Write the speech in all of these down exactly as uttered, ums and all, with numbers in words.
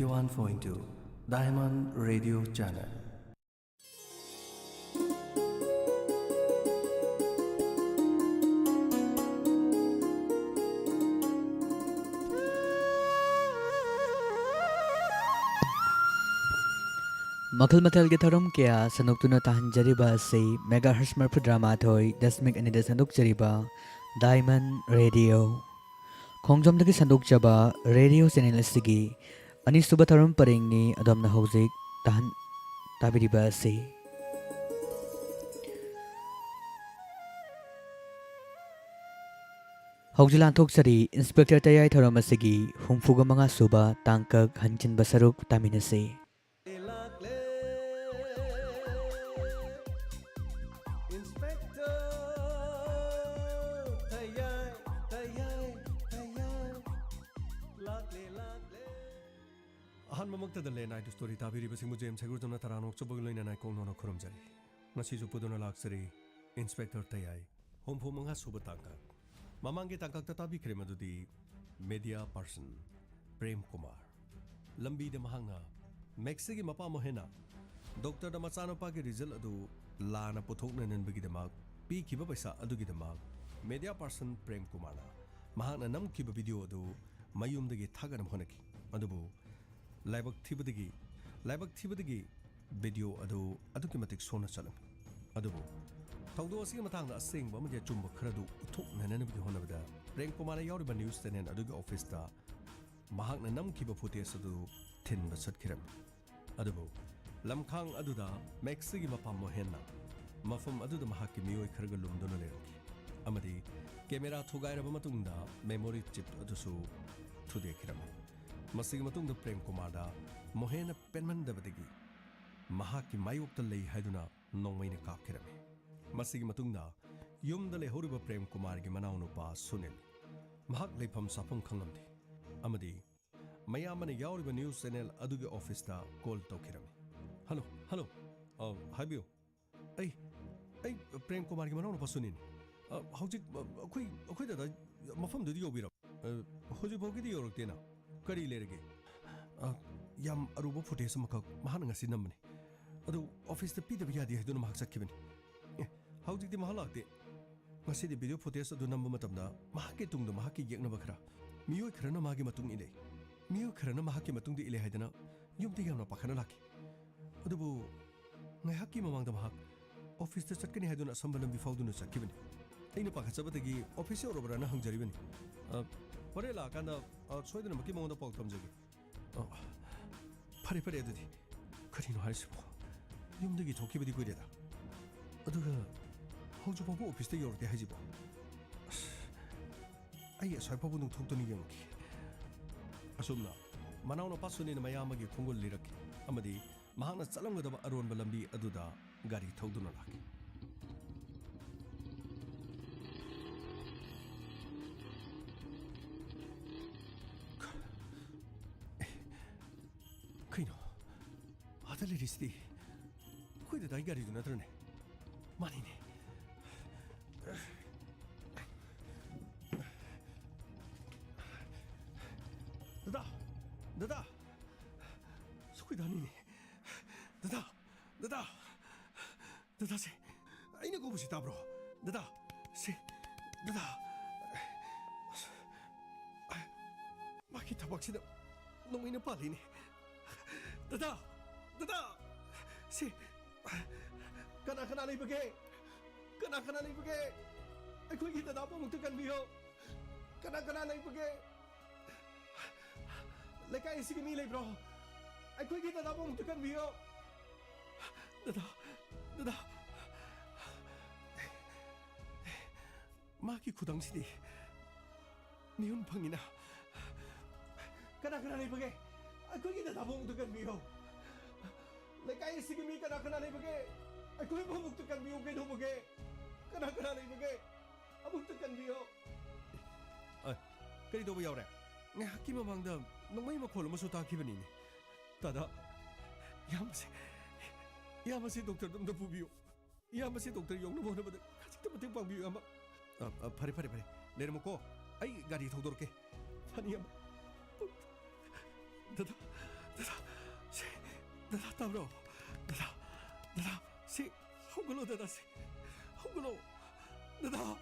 One point two Diamond Radio Channel. ꯃꯈꯜ ꯃꯊꯦꯜꯒꯤ ꯊꯧꯔꯝ ꯀꯌꯥ ꯁꯟꯗꯣꯛꯇꯨꯅ ꯇꯥꯍꯟꯖꯔꯤꯕ ꯑꯁꯤ megahertz ꯃꯔꯤꯐꯨꯇꯔꯥ ꯃꯥꯊꯣꯏ ꯗꯁꯃꯤꯛ ꯑꯅꯤꯗ ꯁꯟꯗꯣꯛꯆꯔꯤꯕ Diamond Radio, ꯈꯣꯡꯖꯣꯝꯗꯒꯤ ꯁꯟꯗꯣꯛꯆꯕ ꯔꯦꯗꯤꯑꯣ ꯆꯦꯅꯦꯜ ꯑꯁꯤꯒꯤ ꯑꯅꯤꯁꯨꯕ ꯊꯧꯔꯝ ꯄꯔꯦꯡꯅꯤ꯫ ꯑꯗꯣꯝꯅ ꯍꯧꯖꯤꯛ ꯇꯥꯍꯟ-, ꯇꯥꯕꯤꯔꯤꯕ ꯑꯁꯤ꯫ ꯍꯧꯖꯤꯛ ꯂꯥꯟꯊꯣꯛꯆꯔꯤ ꯏꯟꯁꯄꯦꯛꯇꯔ ꯇꯌꯥꯏ ꯊꯧꯔꯝ ꯑꯁꯤꯒꯤ ꯍꯨꯝꯐꯨꯒ ꯃꯉꯥ ꯁꯨꯕ ꯇꯥꯡꯀꯛ ꯍꯟꯖꯤꯟꯕ ꯁꯔꯨꯛ ꯇꯥꯃꯤꯟꯅꯁꯤ꯫ ꯑꯍꯥꯟꯕꯃꯛꯇꯗ ꯂꯦꯟ ꯑꯥꯏ ꯇꯨ ꯁ꯭ꯇꯣꯔꯤ ꯇꯥꯕꯤꯔꯤꯕꯁꯤꯡꯕꯨ ꯖꯦꯝꯁ ꯍꯩꯒ꯭ꯔꯨꯖꯝꯅ ꯇꯔꯥꯝꯅ ꯑꯣꯛꯆꯕꯒ ꯂꯣꯏꯅꯅ ꯏꯀꯣꯛ ꯅꯧꯅ ꯈꯨꯔꯨꯝꯖꯔꯤ꯫ ꯉꯁꯤꯁꯨ ꯄꯨꯗꯨꯅ ꯂꯥꯛꯆꯔꯤ ꯏꯟꯁꯄꯦꯛꯇꯔ ꯇꯌꯥꯏ, ꯍꯨꯝꯐꯨ ꯃꯉꯥ ꯁꯨꯕ ꯇꯥꯡꯀꯛ꯫ ꯃꯃꯥꯡꯒꯤ ꯇꯥꯡꯀꯛꯇ ꯇꯥꯕꯤꯈ꯭ꯔꯦ ꯃꯗꯨꯗꯤ ꯃꯦꯗꯤꯌꯥ ꯄꯥꯔꯁꯟ ꯄ꯭ꯔꯦꯝ ꯀꯨꯃꯥꯔ꯫ ꯂꯝꯕꯤꯗ ꯃꯍꯥꯛꯅ ꯃꯦꯛꯁꯤꯒꯤ ꯃꯄꯥ ꯃꯣꯍꯦꯟꯅ ꯗꯣꯛꯇꯔꯗ ꯃꯆꯥꯅꯨꯄꯥꯒꯤ ꯔꯤꯖꯜ ꯑꯗꯨ ꯂꯥꯟꯅ ꯄꯨꯊꯣꯛꯅꯅꯕꯒꯤꯗꯃꯛ ꯄꯤꯈꯤꯕ ꯄꯩꯁꯥ ꯑꯗꯨꯒꯤꯗꯃꯛ ꯃꯦꯗꯤꯌꯥ ꯄꯥꯔꯁꯟ ꯄ꯭ꯔꯦꯝ ꯀꯨꯃꯥꯔꯅ ꯃꯍꯥꯛꯅ ꯅꯝꯈꯤꯕ ꯚꯤꯗꯤꯑꯣ ꯑꯗꯨ ꯃꯌꯨꯝꯗꯒꯤ ꯊꯥꯒꯠꯅꯕ ꯍꯣꯠꯅꯈꯤ꯫ ꯑꯗꯨꯕꯨ ꯂꯥꯏꯕꯛ ꯊꯤꯕꯗꯒꯤ, ꯂꯥꯏꯕꯛ ꯊꯤꯕꯗꯒꯤ ꯚꯤꯗꯤꯑꯣ ꯑꯗꯨ ꯑꯗꯨꯛꯀꯤ ꯃꯇꯤꯛ ꯁꯣꯟꯅ ꯆꯠꯂꯝꯃꯤ꯫ ꯑꯗꯨꯕꯨ ꯊꯧꯗꯣꯛ ꯑꯁꯤꯒꯤ ꯃꯇꯥꯡꯗ ꯑꯁꯦꯡꯕ ꯑꯃꯗꯤ ꯑꯆꯨꯝꯕ ꯈꯔꯗꯨ ꯎꯠꯊꯣꯛꯅꯅꯕꯒꯤ ꯍꯣꯠꯅꯕꯗ ꯄ꯭ꯔꯦꯝ ꯀꯨꯃꯥꯔꯅ ꯌꯥꯎꯔꯤꯕ ꯅ꯭ꯌꯨꯁ ꯆꯦꯅꯦꯜ ꯑꯗꯨꯒꯤ ꯑꯣꯐꯤꯁꯇ ꯃꯍꯥꯛꯅ ꯅꯝꯈꯤꯕ ꯐꯨꯇꯦꯖ ꯑꯗꯨ ꯊꯤꯟꯕ ꯆꯠꯈꯤꯔꯝꯃꯤ꯫ ꯑꯗꯨꯕꯨ ꯂꯝꯈꯥꯡ ꯑꯗꯨꯗ ꯃꯦꯛꯁꯤꯒꯤ ꯃꯄꯥ ꯃꯣꯍꯦꯟꯅ ꯃꯐꯝ ꯑꯗꯨꯗ ꯃꯍꯥꯛꯀꯤ ꯃꯤꯑꯣꯏ ꯈꯔꯒ ꯂꯨꯝꯗꯨꯅ ꯂꯩꯔꯝꯈꯤ ꯑꯃꯗꯤ ꯀꯦꯃꯦꯔꯥ ꯊꯨꯒꯥꯏꯔꯕ ꯃꯇꯨꯡꯗ ꯃꯦꯃꯣꯔꯤ ꯆꯤꯞ ꯑꯗꯨꯁꯨ ꯊꯨꯗꯦꯛꯈꯤꯔꯝꯃꯤ꯫ ꯃꯁꯤꯒꯤ ꯃꯇꯨꯡꯗ ꯄ꯭ꯔꯦꯝ ꯀꯨꯃꯥꯔꯗ ꯃꯣꯍꯦꯟꯅ ꯄꯦꯟꯃꯟꯗꯕꯗꯒꯤ ꯃꯍꯥꯛꯀꯤ ꯃꯥꯌꯣꯛꯇ ꯂꯩ ꯍꯥꯏꯗꯨꯅ ꯅꯣꯡꯃꯩꯅ ꯀꯥꯞꯈꯤꯔꯝꯃꯤ꯫ ꯃꯁꯤꯒꯤ ꯃꯇꯨꯡꯗ ꯌꯨꯝꯗ ꯂꯩꯍꯧꯔꯤꯕ ꯄ꯭ꯔꯦꯝ ꯀꯨꯃꯥꯔꯒꯤ ꯃꯅꯥꯎꯅꯨꯄꯥ ꯁꯨꯅꯤꯜ ꯃꯍꯥꯛ ꯂꯩꯐꯝ ꯆꯥꯐꯝ ꯈꯪꯂꯝꯗꯦ ꯑꯃꯗꯤ ꯃꯌꯥꯝꯕꯅ ꯌꯥꯎꯔꯤꯕ ꯅ꯭ꯌꯨꯁ ꯆꯦꯅꯦꯜ ꯑꯗꯨꯒꯤ ꯑꯣꯐꯤꯁꯇ ꯀꯣꯜ ꯇꯧꯈꯤꯔꯝꯃꯤ꯫ "Hello, hello. ꯑ, ꯍꯥꯏꯕꯤꯌꯨ꯫ ꯑꯩ, ꯑꯩ ꯄ꯭ꯔꯦꯝ ꯀꯨꯃꯥꯔꯒꯤ ꯃꯅꯥꯎꯅꯨꯄꯥ ꯁꯨꯅꯤꯜ꯫ ꯑ, ꯍꯧꯖꯤꯛ, ꯑ, ꯑꯩꯈꯣꯏ, ꯑꯩꯈꯣꯏ ꯗꯗꯥ ꯃꯐꯝꯗꯨꯗ ꯌꯧꯕꯤꯔꯕ? ꯑ, ꯍꯧꯖꯤꯛ ꯐꯥꯎꯒꯤꯗꯤ ꯌꯧꯔꯛꯇꯦꯅ꯫ ꯀꯔꯤ ꯂꯩꯔꯒꯦ?" "ꯑ, ꯌꯥꯝ ꯑꯔꯨꯕ ꯐꯨꯇꯦꯖ ꯑꯃꯈꯛ ꯃꯍꯥꯛꯅ ꯉꯁꯤ ꯅꯝꯕꯅꯤ꯫ ꯑꯗꯨ ꯑꯣꯐꯤꯁꯇ ꯄꯤꯗꯕ ꯌꯥꯗꯦ ꯍꯥꯏꯗꯨꯅ ꯃꯍꯥꯛ ꯆꯠꯈꯤꯕꯅꯤ꯫ ꯑꯦ, ꯍꯧꯖꯤꯛꯇꯤ ꯃꯍꯥꯛ ꯂꯥꯛꯇꯦ꯫ ꯉꯁꯤꯗꯤ ꯚꯤꯗꯤꯑꯣ ꯐꯨꯇꯦꯖ ꯑꯗꯨ ꯅꯝꯕ ꯃꯇꯝꯗ ꯃꯍꯥꯛꯀꯤ ꯇꯨꯡꯗ ꯃꯍꯥꯛꯀꯤ ꯌꯦꯛꯅꯕ ꯈꯔ, ꯃꯤꯑꯣꯏ ꯈꯔꯅ ꯃꯥꯒꯤ ꯃꯇꯨꯡ ꯏꯜꯂꯦ, ꯃꯤꯑꯣꯏ ꯈꯔꯅ ꯃꯍꯥꯛꯀꯤ ꯃꯇꯨꯡꯗ ꯏꯜꯂꯦ ꯍꯥꯏꯗꯅ ꯌꯨꯝꯗ ꯌꯥꯝꯅ ꯄꯥꯈꯠꯅ ꯂꯥꯛꯈꯤ꯫ ꯑꯗꯨꯕꯨ ꯉꯥꯏꯍꯥꯛꯀꯤ ꯃꯃꯥꯡꯗ ꯃꯍꯥꯛ ꯑꯣꯐꯤꯁꯇ ꯆꯠꯀꯅꯤ ꯍꯥꯏꯗꯨꯅ ꯑꯁꯝꯕ ꯂꯝꯕꯤ ꯐꯥꯎꯗꯨꯅ ꯆꯠꯈꯤꯕꯅꯤ꯫ ꯑꯩꯅ ꯄꯥꯈꯠꯆꯕꯗꯒꯤ ꯑꯣꯐꯤꯁ ꯌꯧꯔꯕ꯭ꯔꯥꯅ ꯍꯪꯖꯔꯤꯕꯅꯤ꯫ "ꯑ, ꯍꯣꯔꯦꯟ ꯂꯥꯛꯑꯀꯥꯟꯗ, ꯑ, ꯁꯣꯏꯗꯅꯃꯛꯀꯤ ꯃꯉꯣꯟꯗ ꯄꯥꯎ ꯇꯝꯖꯒꯦ"꯫ "ꯑ, ꯐꯔꯦ, ꯐꯔꯦ ꯑꯗꯨꯗꯤ꯫ ꯀꯔꯤꯅꯣ ꯍꯥꯏꯁꯤꯕꯣ? ꯌꯨꯝꯗꯒꯤ ꯊꯣꯛꯈꯤꯕꯗꯤ ꯀꯨꯏꯔꯦꯗ꯫ ꯑꯗꯨꯒ ꯍꯧꯖꯤꯛ ꯐꯥꯎꯕ ꯑꯣꯐꯤꯁꯇ ꯌꯧꯔꯛꯇꯦ ꯍꯥꯏꯁꯤꯕꯣ? ꯑꯁ, ꯑꯩ ꯑꯁ꯭ꯋꯥꯏ ꯐꯥꯎꯕ ꯅꯨꯡꯊꯣꯛꯇꯨꯅ ꯌꯦꯡꯉꯛꯈꯤ"꯫ ꯑꯁꯨꯝꯅ ꯃꯅꯥꯎꯅꯨꯄꯥ ꯁꯨꯅꯤꯅ ꯃꯌꯥꯝꯕꯒꯤ ꯈꯣꯡꯒꯨꯜ ꯂꯤꯔꯛꯈꯤ ꯑꯃꯗꯤ ꯃꯍꯥꯛꯅ ꯆꯠꯂꯝꯒꯗꯕ ꯑꯔꯣꯟꯕ ꯂꯝꯕꯤ ꯑꯗꯨꯗ ꯒꯥꯔꯤ ꯊꯧꯗꯨꯅ ꯂꯥꯛꯈꯤ꯫ ꯀꯩꯅꯣ? ꯑꯥꯗ ꯂꯩꯔꯤꯁꯤꯗꯤ ꯑꯩꯈꯣꯏ ꯗꯗꯥꯒꯤ ꯒꯥꯔꯤꯗꯨ ꯅꯠꯇ꯭ꯔꯅꯦ? ꯃꯥꯅꯤꯅꯦ꯫ ꯗꯗꯥ! ꯗꯗꯥ! ꯑꯩꯈꯣꯏ ꯗꯥꯅꯤꯅꯦ꯫ ꯗꯗꯥ! ꯗꯗꯥ! ꯗꯗꯥꯁꯦ, ꯑꯩꯅ ꯀꯧꯕꯁꯤ ꯇꯥꯕ꯭ꯔꯣ? ꯗꯗꯥ! ꯁꯦ, ꯗꯗꯥ! ꯃꯥꯒꯤ ꯊꯕꯛꯁꯤꯗ ꯅꯣꯡꯃꯩꯅ ꯄꯥꯜꯂꯤꯅꯦ꯫ ꯗꯗꯥ! ꯗꯗꯥ! ꯁꯦ, ꯀꯅꯥ ꯀꯅꯥ ꯂꯩꯕꯒꯦ? ꯀꯅꯥ ꯀꯅꯥ ꯂꯩꯕꯒꯦ? ꯑꯩꯈꯣꯏꯒꯤ ꯗꯗꯥꯕꯨ ꯑꯃꯨꯛꯇ ꯀꯟꯕꯤꯌꯣ꯫ ꯀꯅꯥ ꯀꯅꯥ ꯂꯩꯕꯒꯦ? ꯂꯩꯀꯥꯏ ꯑꯁꯤꯒꯤ ꯃꯤ ꯂꯩꯕ꯭ꯔꯣ? ꯑꯩꯈꯣꯏꯒꯤ ꯗꯗꯥꯕꯨ ꯑꯃꯨꯛꯇ ꯀꯟꯕꯤꯌꯣ꯫ ꯗꯗꯥ, ꯗꯗꯥ꯫ ꯃꯥꯒꯤ ꯈꯨꯗꯥꯡꯁꯤꯗꯤ ꯃꯤꯍꯨꯟ ꯐꯪꯉꯤꯅ꯫ ꯀꯅꯥ ꯀꯅꯥ ꯂꯩꯕꯒꯦ? ꯑꯩꯈꯣꯏꯒꯤ ꯗꯗꯥꯕꯨ ꯑꯃꯨꯛꯇ ꯀꯟꯕꯤꯌꯣ꯫ ꯂꯩꯀꯥꯏ ꯑꯁꯤꯒꯤ ꯃꯤ ꯀꯅꯥ ꯀꯅꯥ ꯂꯩꯕꯒꯦ? ꯑꯩꯈꯣꯏꯕꯨ ꯑꯃꯨꯛꯇ ꯀꯟꯕꯤꯌꯨ ꯀꯩꯗꯧꯕꯒꯦ? ꯀꯅꯥ ꯀꯅꯥ ꯂꯩꯕꯒꯦ? ꯑꯃꯨꯛꯇ ꯀꯟꯕꯤꯌꯣ꯫ ꯑ, ꯀꯔꯤ ꯇꯧꯕ ꯌꯥꯎꯔꯦ? ꯉꯥꯏꯍꯥꯛꯀꯤ ꯃꯃꯥꯡꯗ ꯅꯣꯡꯃꯩ ꯃꯈꯣꯜ ꯑꯃꯁꯨ ꯇꯥꯈꯤꯕꯅꯤꯅꯦ꯫ ꯗꯗꯥ, ꯏꯌꯥꯝꯕꯁꯦ, ꯏꯌꯥꯝꯕꯁꯦ ꯗꯣꯛꯇꯔꯗ ꯑꯝꯇ ꯄꯨꯕꯤꯌꯨ꯫ ꯏꯌꯥꯝꯕꯁꯦ ꯗꯣꯛꯇꯔ ꯌꯧꯅꯕ ꯍꯣꯠꯅꯕꯗ ꯈꯖꯤꯛꯇ ꯃꯇꯦꯡ ꯄꯥꯡꯕꯤꯌꯨ, ꯏꯌꯥꯝꯕ꯫ ꯑ, ꯑ, ꯐꯔꯦ, ꯐꯔꯦ, ꯐꯔꯦ꯫ ꯂꯩꯔꯝꯃꯨꯀꯣ꯫ ꯑꯩ ꯒꯥꯔꯤ ꯊꯧꯗꯣꯔꯛꯀꯦ꯫ ꯐꯅꯤ, ꯏꯌꯥꯝꯕ꯫ ꯗꯗꯥ, ꯗꯗꯥ, ꯗꯗꯥ, ꯇꯥꯕ꯭ꯔꯣ? ꯗꯗꯥ, ꯗꯗꯥ, ꯁꯤ, ꯍꯧꯒꯠꯂꯣ, ꯗꯗꯥ, ꯁꯤ, ꯍꯧꯒꯠꯂꯣ꯫ ꯗꯗꯥ,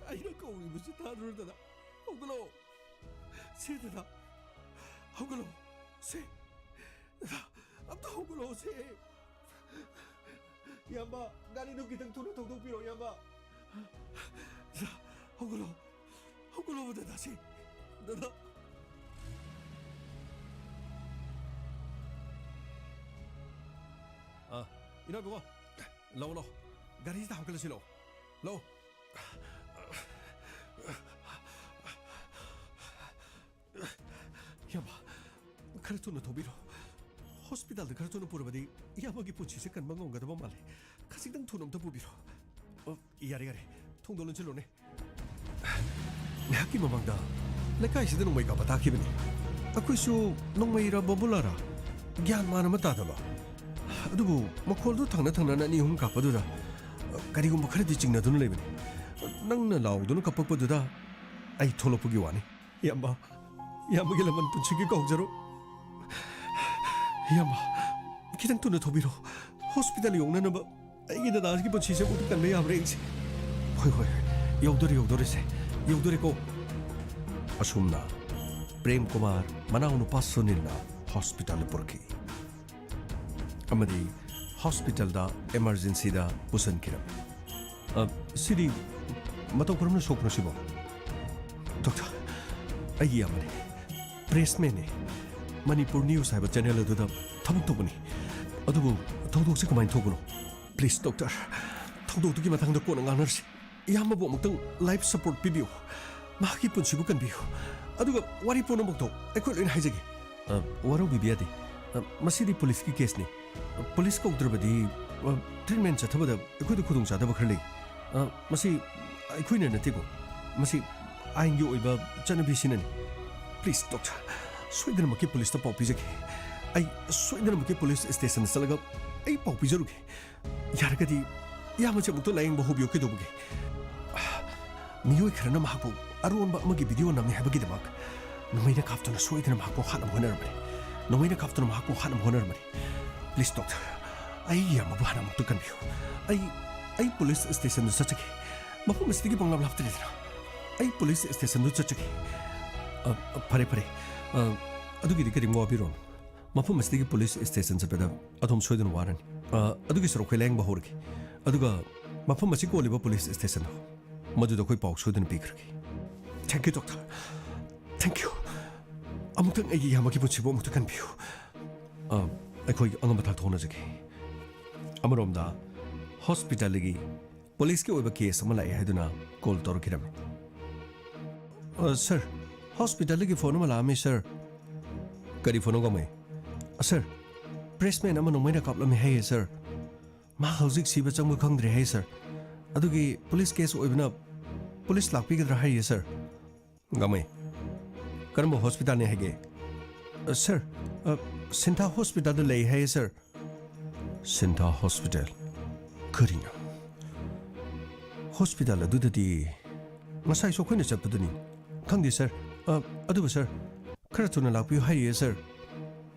ꯑꯩꯅ ꯀꯧꯔꯤꯕꯁꯤ ꯇꯥꯗ꯭ꯔꯣ, ꯗꯗꯥ? ꯍꯧꯒꯠꯂꯣ꯫ ꯁꯤ, ꯗꯗꯥ, ꯍꯧꯒꯠꯂꯣ꯫ ꯁꯤ, ꯗꯗꯥ, ꯑꯝꯇ ꯍꯧꯒꯠꯂꯣ, ꯁꯤ꯫ ꯏꯌꯥꯝꯕ, ꯒꯥꯔꯤꯗꯨ ꯈꯤꯇꯪ ꯊꯨꯅ ꯊꯧꯗꯣꯛꯄꯤꯔꯣ, ꯏꯌꯥꯝꯕ꯫ ꯗꯗꯥ, ꯍꯧꯒꯠꯂꯣ꯫ ꯍꯧꯒꯠꯂꯣ, ꯗꯗꯥ, ꯁꯤ꯫ ꯗꯗꯥ꯫ ꯑ, ꯏꯅꯥꯎ ꯏꯕꯨꯡꯉꯣ, ꯂꯥꯛꯑꯣ, ꯂꯥꯛꯑꯣ꯫ ꯒꯥꯔꯤꯁꯤꯗ ꯍꯥꯞꯀꯠꯂꯁꯤ, ꯂꯥꯛꯑꯣ꯫ ꯂꯥꯛꯑꯣ꯫ ꯏꯌꯥꯝꯕ, ꯈꯔ ꯊꯨꯅ ꯊꯧꯕꯤꯔꯣ꯫ ꯍꯣꯁꯄꯤꯇꯥꯜꯗ ꯈꯔ ꯊꯨꯅ ꯄꯨꯔꯕꯗꯤ ꯏꯌꯥꯝꯕꯒꯤ ꯄꯨꯟꯁꯤꯁꯦ ꯀꯟꯕ ꯉꯝꯒꯗꯕ ꯃꯥꯜꯂꯦ꯫ ꯈꯖꯤꯛꯇꯪ ꯊꯨꯅ ꯑꯝꯇ ꯄꯨꯕꯤꯔꯣ꯫ ꯑꯣ, ꯌꯥꯔꯦ, ꯌꯥꯔꯦ꯫ ꯊꯣꯡꯗꯣ ꯂꯣꯟꯁꯤꯜꯂꯣꯅꯦ꯫ ꯉꯥꯏꯍꯥꯛꯀꯤ ꯃꯃꯥꯡꯗ ꯂꯩꯀꯥꯏꯁꯤꯗ ꯅꯣꯡꯃꯩ ꯀꯥꯞꯄ ꯇꯥꯈꯤꯕꯅꯤ꯫ ꯑꯩꯈꯣꯏꯁꯨ ꯅꯣꯡꯃꯩꯔ ꯕꯣꯝꯕꯨꯂꯥꯔ ꯒ꯭ꯌꯥꯟ ꯃꯥꯟ ꯑꯃ ꯇꯥꯗꯕ꯫ ꯑꯗꯨꯕꯨ ꯃꯈꯣꯜꯗꯨ ꯊꯪꯅ ꯊꯪꯅꯅ ꯑꯅꯤ ꯑꯍꯨꯝ ꯀꯥꯞꯄꯗꯨꯗ ꯀꯔꯤꯒꯨꯝꯕ ꯈꯔꯗꯤ ꯆꯤꯡꯅꯗꯨꯅ ꯂꯩꯕꯅꯤ꯫ ꯅꯪꯅ ꯂꯥꯎꯗꯨꯅ ꯀꯞꯄꯛꯄꯗꯨꯗ ꯑꯩ ꯊꯣꯛꯂꯛꯄꯒꯤ ꯋꯥꯅꯤ꯫ ꯏꯌꯥꯝꯕ, ꯏꯌꯥꯝꯕꯒꯤ ꯂꯃꯟ ꯄꯨꯟꯁꯤꯒꯤ ꯀꯥꯎꯖꯔꯣꯏ꯫ ꯏꯌꯥꯝꯕ, ꯈꯤꯇꯪ ꯊꯨꯅ ꯊꯧꯕꯤꯔꯣ꯫ ꯍꯣꯁꯄꯤꯇꯥꯜ ꯌꯧꯅꯅꯕ ꯑꯩꯒꯤ ꯗꯗꯥꯒꯤ ꯄꯨꯟꯁꯤꯁꯦ ꯑꯃꯨꯛꯇ ꯀꯟꯕ ꯌꯥꯕ꯭ꯔꯥ ꯌꯦꯡꯁꯤ꯫ ꯍꯣꯏ, ꯍꯣꯏ, ꯍꯣꯏ꯫ ꯌꯧꯗꯣꯔꯦ, ꯌꯧꯗꯣꯔꯦꯁꯦ꯫ ꯌꯧꯗꯣꯔꯦꯀꯣ꯫ ꯑꯁꯨꯝꯅ ꯄ꯭ꯔꯦꯝ ꯀꯨꯃꯥꯔ ꯃꯅꯥꯎꯅꯨꯄꯥ ꯁꯨꯅꯤꯜꯅ ꯍꯣꯁꯄꯤꯇꯥꯜꯗ ꯄꯨꯔꯛꯈꯤ꯫ ꯑꯃꯗꯤ ꯍꯣꯁꯄꯤꯇꯥꯜꯗ ꯏꯃꯔꯖꯦꯟꯁꯤꯗ ꯄꯨꯁꯤꯟꯈꯤꯔꯝꯃꯤ꯫ ꯑ, ꯁꯤꯗꯤ ꯃꯇꯧ ꯀꯔꯝꯅ ꯁꯣꯛꯄꯅꯣ ꯁꯤꯕꯣ? ꯗꯣꯛꯇꯔ, ꯑꯩꯒꯤ ꯏꯌꯥꯝꯕꯅꯤ꯫ ꯄ꯭ꯔꯦꯁꯃꯦꯟꯅꯤ꯫ ꯃꯅꯤꯄꯨꯔ ꯅ꯭ꯌꯨꯁ ꯍꯥꯏꯕ ꯆꯦꯅꯦꯜ ꯑꯗꯨꯗ ꯊꯕꯛ ꯇꯧꯕꯅꯤ꯫ ꯑꯗꯨꯕꯨ ꯊꯧꯗꯣꯛꯁꯤ ꯀꯃꯥꯏꯅ ꯊꯣꯛꯄꯅꯣ? ꯄ꯭ꯂꯤꯖ ꯗꯣꯛꯇꯔ, ꯊꯧꯗꯣꯛꯇꯨꯒꯤ ꯃꯇꯥꯡꯗ ꯀꯣꯟꯅ ꯉꯥꯡꯅꯔꯁꯤ꯫ ꯏꯌꯥꯝꯕꯕꯨ ꯑꯃꯨꯛꯇꯪ ꯂꯥꯏꯐ ꯁꯄꯣꯔꯠ ꯄꯤꯕꯤꯌꯨ꯫ ꯃꯍꯥꯛꯀꯤ ꯄꯨꯟꯁꯤꯕꯨ ꯀꯟꯕꯤꯌꯨ꯫ ꯑꯗꯨꯒ ꯋꯥꯔꯤ ꯄꯨꯝꯅꯃꯛꯇꯣ ꯑꯩꯈꯣꯏ ꯂꯣꯏꯅ ꯍꯥꯏꯖꯒꯦ꯫ ꯑ, ꯋꯥꯔꯧꯕꯤꯕ ꯌꯥꯗꯦ꯫ ꯑ, ꯃꯁꯤꯗꯤ ꯄꯨꯂꯤꯁꯀꯤ ꯀꯦꯁꯅꯤ꯫ ꯑ, ꯄꯨꯂꯤꯁ ꯀꯧꯗ꯭ꯔꯕꯗꯤ, ꯑ, ꯇ꯭ꯔꯤꯠꯃꯦꯟ ꯆꯠꯊꯕꯗ ꯑꯩꯈꯣꯏꯗ ꯈꯨꯗꯣꯡꯆꯥꯗꯕ ꯈꯔ ꯂꯩ꯫ ꯑ, ꯃꯁꯤ ꯑꯩꯈꯣꯏꯅ ꯅꯠꯇꯦꯀꯣ꯫ ꯃꯁꯤ ꯑꯥꯏꯟꯒꯤ ꯑꯣꯏꯕ ꯆꯠꯅꯕꯤꯁꯤꯅꯅꯤ꯫ ꯄ꯭ꯂꯤꯖ, ꯗꯣꯛꯇꯔ, ꯁꯣꯏꯗꯅꯃꯛꯀꯤ ꯄꯨꯂꯤꯁꯇ ꯄꯥꯎ ꯄꯤꯖꯒꯦ꯫ ꯑꯩ ꯁꯣꯏꯗꯅꯃꯛꯀꯤ ꯄꯨꯂꯤꯁ ꯁ꯭ꯇꯦꯁꯟꯗ ꯆꯠꯂꯒ ꯑꯩ ꯄꯥꯎ ꯄꯤꯖꯔꯨꯒꯦ꯫ ꯌꯥꯔꯒꯗꯤ ꯏꯌꯥꯝꯕꯁꯦ ꯑꯃꯨꯛꯇ ꯂꯥꯌꯦꯡꯕ ꯍꯧꯕꯤꯌꯨ, ꯀꯩꯗꯧꯕꯒꯦ? ꯃꯤꯑꯣꯏ ꯈꯔꯅ ꯃꯍꯥꯛꯄꯨ ꯑꯔꯣꯟꯕ ꯑꯃꯒꯤ ꯚꯤꯗꯤꯑꯣ ꯅꯝꯃꯤ ꯍꯥꯏꯕꯒꯤꯗꯃꯛ ꯅꯣꯡꯃꯩꯅ ꯀꯥꯞꯇꯨꯅ ꯁꯣꯏꯗꯅ ꯃꯍꯥꯛꯄꯨ ꯍꯥꯠꯅꯕ ꯍꯣꯠꯅꯔꯝꯕꯅꯤ꯫ ꯅꯣꯡꯃꯩꯅ ꯀꯥꯞꯇꯨꯅ ꯃꯍꯥꯛꯄꯨ ꯍꯥꯠꯅꯕ ꯍꯣꯠꯅꯔꯝꯕꯅꯤ꯫ ꯄ꯭ꯂꯤꯁ ꯗꯣꯛꯇꯔ, ꯑꯩ ꯏꯌꯥꯝꯕꯕꯨ ꯍꯥꯟꯅ ꯑꯃꯨꯛꯇ ꯀꯟꯕꯤꯌꯨ꯫ ꯑꯩ, ꯑꯩ ꯄꯨꯂꯤꯁ ꯁ꯭ꯇꯦꯁꯟꯗ ꯆꯠꯆꯒꯦ꯫ ꯃꯐꯝ ꯑꯁꯤꯗꯒꯤ ꯄꯪꯂꯥꯞ ꯂꯥꯞꯇ꯭ꯔꯦꯗꯅ꯫ ꯑꯩ ꯄꯨꯂꯤꯁ ꯁ꯭ꯇꯦꯁꯟꯗꯨ ꯆꯠꯆꯒꯦ꯫ ꯑ, ꯑ, ꯐꯔꯦ, ꯐꯔꯦ꯫ ꯑ, ꯑꯗꯨꯒꯤꯗꯤ ꯀꯔꯤꯝ ꯋꯥꯕꯤꯔꯣꯅꯨ꯫ ꯃꯐꯝ ꯑꯁꯤꯗꯒꯤ ꯄꯨꯂꯤꯁ ꯁ꯭ꯇꯦꯁꯟ ꯆꯠꯄꯗ ꯑꯗꯣꯝ ꯁꯣꯏꯗꯅ ꯋꯥꯔꯅꯤ꯫ ꯑ, ꯑꯗꯨꯒꯤ ꯁꯔꯨꯛ ꯑꯩꯈꯣꯏ ꯂꯥꯌꯦꯡꯕ ꯍꯧꯔꯒꯦ꯫ ꯑꯗꯨꯒ ꯃꯐꯝ ꯑꯁꯤ ꯀꯣꯜꯂꯤꯕ ꯄꯨꯂꯤꯁ ꯁ꯭ꯇꯦꯁꯟꯗꯣ, ꯃꯗꯨꯗ ꯑꯩꯈꯣꯏ ꯄꯥꯎ ꯁꯣꯏꯗꯅ ꯄꯤꯈ꯭ꯔꯒꯦ꯫ Thank you, doctor. Thank you. ꯑꯃꯨꯛꯇꯪ ꯑꯩꯒꯤ ꯏꯌꯥꯝꯕꯒꯤ ꯄꯨꯟꯁꯤꯕꯨ ꯑꯃꯨꯛꯇ ꯀꯟꯕꯤꯌꯨ꯫ ꯑ, ꯑꯩꯈꯣꯏ ꯑꯉꯝꯕ ꯊꯥꯛꯇ ꯍꯣꯠꯅꯖꯒꯦ꯫ ꯑꯃꯔꯣꯝꯗ ꯍꯣꯁꯄꯤꯇꯥꯜꯗꯒꯤ ꯄꯨꯂꯤꯁꯀꯤ ꯑꯣꯏꯕ ꯀꯦꯁ ꯑꯃ ꯂꯥꯛꯑꯦ ꯍꯥꯏꯗꯨꯅ ꯀꯣꯜ ꯇꯧꯔꯛꯈꯤꯔꯝꯃꯤ꯫ "ꯑ, ꯁꯔ, ꯍꯣꯁꯄꯤꯇꯥꯜꯗꯒꯤ ꯐꯣꯟ ꯑꯃ ꯂꯥꯛꯑꯝꯃꯤ, ꯁꯔ꯫" "ꯀꯔꯤ ꯐꯣꯟꯅꯣ, ꯒꯥꯡꯃꯩ?" "ꯑ, ꯁꯔ, ꯄ꯭ꯔꯦꯁꯃꯦꯟ ꯑꯃ ꯅꯣꯡꯃꯩꯅ ꯀꯥꯞꯂꯝꯃꯤ ꯍꯥꯏꯌꯦ, ꯁꯔ꯫ ꯃꯥ ꯍꯧꯖꯤꯛ ꯁꯤꯕ ꯆꯪꯕ ꯈꯪꯗ꯭ꯔꯦ ꯍꯥꯏꯌꯦ, ꯁꯔ꯫ ꯑꯗꯨꯒꯤ ꯄꯨꯂꯤꯁ ꯀꯦꯁ ꯑꯣꯏꯕꯅ ꯄꯨꯂꯤꯁ ꯂꯥꯛꯄꯤꯒꯗ꯭ꯔꯥ ꯍꯥꯏꯔꯤꯌꯦ, ꯁꯔ꯫" "ꯒꯥꯡꯃꯩ, ꯀꯔꯝꯕ ꯍꯣꯁꯄꯤꯇꯥꯜꯅꯤ ꯍꯥꯏꯒꯦ?" "ꯑ, ꯁꯔ, ꯑ, ꯁꯤꯟꯊꯥ ꯍꯣꯁꯄꯤꯇꯥꯜꯗ ꯂꯩ ꯍꯥꯏꯌꯦ, ꯁꯔ꯫" "ꯁꯤꯟꯊꯥ ꯍꯣꯁꯄꯤꯇꯥꯜ? ꯀꯔꯤꯅꯣ? ꯍꯣꯁꯄꯤꯇꯥꯜ ꯑꯗꯨꯗꯗꯤ ꯉꯁꯥꯏꯁꯨ ꯑꯩꯈꯣꯏꯅ ꯆꯠꯄꯗꯨꯅꯤ꯫" "ꯈꯪꯗꯦ, ꯁꯔ꯫ ꯑ, ꯑꯗꯨꯕꯨ, ꯁꯔ, ꯈꯔ ꯊꯨꯅ ꯂꯥꯛꯄꯤꯌꯨ ꯍꯥꯏꯔꯤꯌꯦ, ꯁꯔ꯫"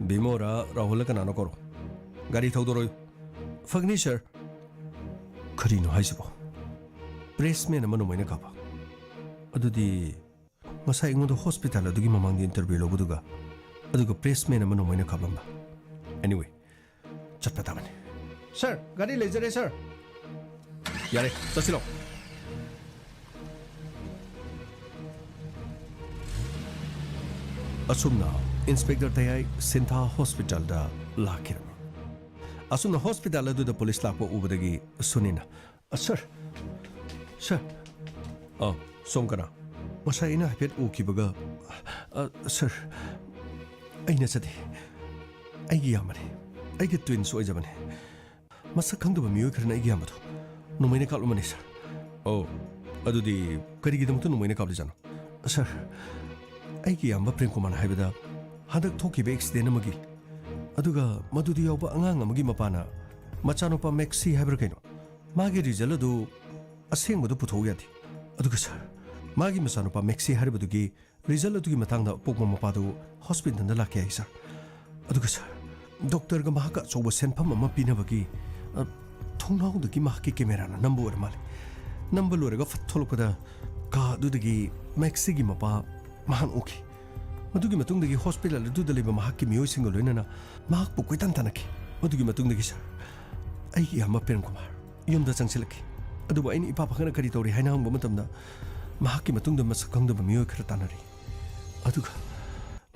"ꯕꯤꯃꯣꯔ ꯔꯥꯍꯨꯜꯂ ꯀꯅꯥꯅꯣ ꯀꯧꯔꯣ꯫ ꯒꯥꯔꯤ ꯊꯧꯗꯣꯔꯛꯎ꯫" "ꯐꯒꯅꯤ, ꯁꯔ꯫" "ꯀꯔꯤꯅꯣ ꯍꯥꯏꯁꯤꯕꯣ? ꯄ꯭ꯔꯦꯁꯃꯦꯟ ꯑꯃ ꯅꯣꯡꯃꯩꯅ ꯀꯥꯞꯄ? ꯑꯗꯨꯗꯤ ꯉꯁꯥꯏ ꯑꯩꯉꯣꯟꯗ ꯍꯣꯁꯄꯤꯇꯥꯜ ꯑꯗꯨꯒꯤ ꯃꯃꯥꯡꯗ ꯏꯟꯇꯔꯚ꯭ꯌꯨ ꯂꯧꯕꯗꯨꯒ, ꯑꯗꯨꯒ ꯄ꯭ꯔꯦꯁꯃꯦꯟ ꯑꯃ ꯅꯣꯡꯃꯩꯅ ꯀꯥꯞꯂꯝꯕ꯫ Anyway, ꯆꯠꯄ ꯇꯥꯕꯅꯤ꯫" "ꯁꯔ, ꯒꯥꯔꯤ ꯂꯩꯖꯔꯦ, ꯁꯔ꯫" "ꯌꯥꯔꯦ, ꯆꯠꯁꯤꯜꯂꯣ꯫" ꯑꯁꯨꯝꯅ ꯏꯟꯁꯄꯦꯛꯇꯔ ꯇꯌꯥꯏ ꯁꯤꯟꯊꯥ ꯍꯣꯁꯄꯤꯇꯥꯜꯗ ꯂꯥꯛꯈꯤꯔꯝꯃꯤ꯫ ꯑꯁꯨꯝꯅ ꯍꯣꯁꯄꯤꯇꯥꯜ ꯑꯗꯨꯗ ꯄꯨꯂꯤꯁ ꯂꯥꯛꯄ ꯎꯕꯗꯒꯤ ꯁꯨꯅꯤꯅ, "ꯑ, ꯁꯔ, ꯁꯔ꯫" "ꯑ, ꯁꯣꯝ ꯀꯅꯥ?" "ꯉꯁꯥꯏ ꯑꯩꯅ ꯍꯥꯏꯐꯦꯠ ꯎꯈꯤꯕꯒ꯫" "ꯑ, ꯁꯔ, ꯑꯩ ꯅꯠꯆꯗꯦ꯫ ꯑꯩꯒꯤ ꯏꯌꯥꯝꯕꯅꯤ꯫ ꯑꯩꯒꯤ ꯇ꯭ꯋꯤꯟꯁ ꯑꯣꯏꯖꯕꯅꯤ꯫ ꯃꯁꯛ ꯈꯪꯗꯕ ꯃꯤꯑꯣꯏ ꯈꯔꯅ ꯑꯩꯒꯤ ꯏꯌꯥꯝꯕꯗꯨ ꯅꯣꯡꯃꯩꯅ ꯀꯥꯞꯂꯝꯕꯅꯤ, ꯁꯔ꯫" "ꯑꯣ, ꯑꯗꯨꯗꯤ ꯀꯔꯤꯒꯤꯗꯃꯛꯇ ꯅꯣꯡꯃꯩꯅ ꯀꯥꯞꯂꯤꯖꯥꯠꯅꯣ?" "ꯁꯔ, ꯑꯩꯒꯤ ꯏꯌꯥꯝꯕ ꯄ꯭ꯔꯦꯝ ꯀꯨꯃꯥꯔꯅ ꯍꯥꯏꯕꯗ, ꯍꯟꯗꯛ ꯊꯣꯛꯈꯤꯕ ꯑꯦꯛꯁꯤꯗꯦꯟ ꯑꯃꯒꯤ, ꯑꯗꯨꯒ ꯃꯗꯨꯗ ꯌꯥꯎꯕ ꯑꯉꯥꯡ ꯑꯃꯒꯤ ꯃꯄꯥꯅ ꯃꯆꯥꯅꯨꯄꯥ ꯃꯦꯛꯁꯤ ꯍꯥꯏꯕ꯭ꯔꯥ ꯀꯩꯅꯣ, ꯃꯥꯒꯤ ꯔꯤꯖꯜ ꯑꯗꯨ ꯑꯁꯦꯡꯕꯗꯨ ꯄꯨꯊꯣꯛꯎ ꯌꯥꯗꯦ꯫ ꯑꯗꯨꯒ ꯁꯔ, ꯃꯥꯒꯤ ꯃꯆꯥꯅꯨꯄꯥ ꯃꯦꯛꯁꯤ ꯍꯥꯏꯔꯤꯕꯗꯨꯒꯤ ꯔꯤꯖꯜ ꯑꯗꯨꯒꯤ ꯃꯇꯥꯡꯗ ꯑꯄꯣꯛꯄ ꯃꯄꯥꯗꯨ ꯍꯣꯁꯄꯤꯇꯥꯜꯗ ꯂꯥꯛꯀꯦ ꯍꯥꯏ, ꯁꯔ꯫ ꯑꯗꯨꯒ ꯁꯥꯔ, ꯗꯣꯛꯇꯔꯒ ꯃꯍꯥꯛꯀ ꯑꯆꯧꯕ ꯁꯦꯟꯐꯝ ꯑꯃ ꯄꯤꯅꯕꯒꯤ, ꯑ, ꯊꯣꯡꯅꯥꯎꯗꯒꯤ ꯃꯍꯥꯛꯀꯤ ꯀꯦꯃꯦꯔꯥꯅ ꯅꯝꯕ ꯑꯣꯏꯔ ꯃꯥꯜꯂꯦ꯫ ꯅꯝꯕ ꯂꯣꯏꯔꯒ ꯐꯠ ꯊꯣꯛꯂꯛꯄꯗ ꯀꯥ ꯑꯗꯨꯗꯒꯤ ꯃꯦꯛꯁꯤꯒꯤ ꯃꯄꯥ ꯃꯍꯥꯛ ꯎꯈꯤ꯫ ꯃꯗꯨꯒꯤ ꯃꯇꯨꯡꯗꯒꯤ ꯍꯣꯁꯄꯤꯇꯥꯜ ꯑꯗꯨꯗ ꯂꯩꯕ ꯃꯍꯥꯛꯀꯤ ꯃꯤꯑꯣꯏꯁꯤꯡꯒ ꯂꯣꯏꯅꯅ ꯃꯍꯥꯛꯄꯨ ꯀꯣꯏꯇꯥꯟ ꯇꯥꯟꯅꯈꯤ꯫ ꯃꯗꯨꯒꯤ ꯃꯇꯨꯡꯗꯒꯤ ꯁꯥꯔ, ꯑꯩꯒꯤ ꯏꯌꯥꯝꯕ ꯄ꯭ꯔꯦꯝ ꯀꯨꯃꯥꯔ ꯌꯨꯝꯗ ꯆꯪꯁꯤꯜꯂꯛꯈꯤ꯫ ꯑꯗꯨꯕꯨ ꯑꯩꯅ ꯏꯄꯥ ꯄꯥꯈꯪꯅ ꯀꯔꯤ ꯇꯧꯔꯤ ꯍꯥꯏꯅ ꯍꯪꯕ ꯃꯇꯝꯗ, ꯃꯍꯥꯛꯀꯤ ꯃꯇꯨꯡꯗ ꯃꯁꯛ ꯈꯪꯗꯕ ꯃꯤꯑꯣꯏ ꯈꯔ ꯇꯥꯟꯅꯔꯤ꯫ ꯑꯗꯨꯒ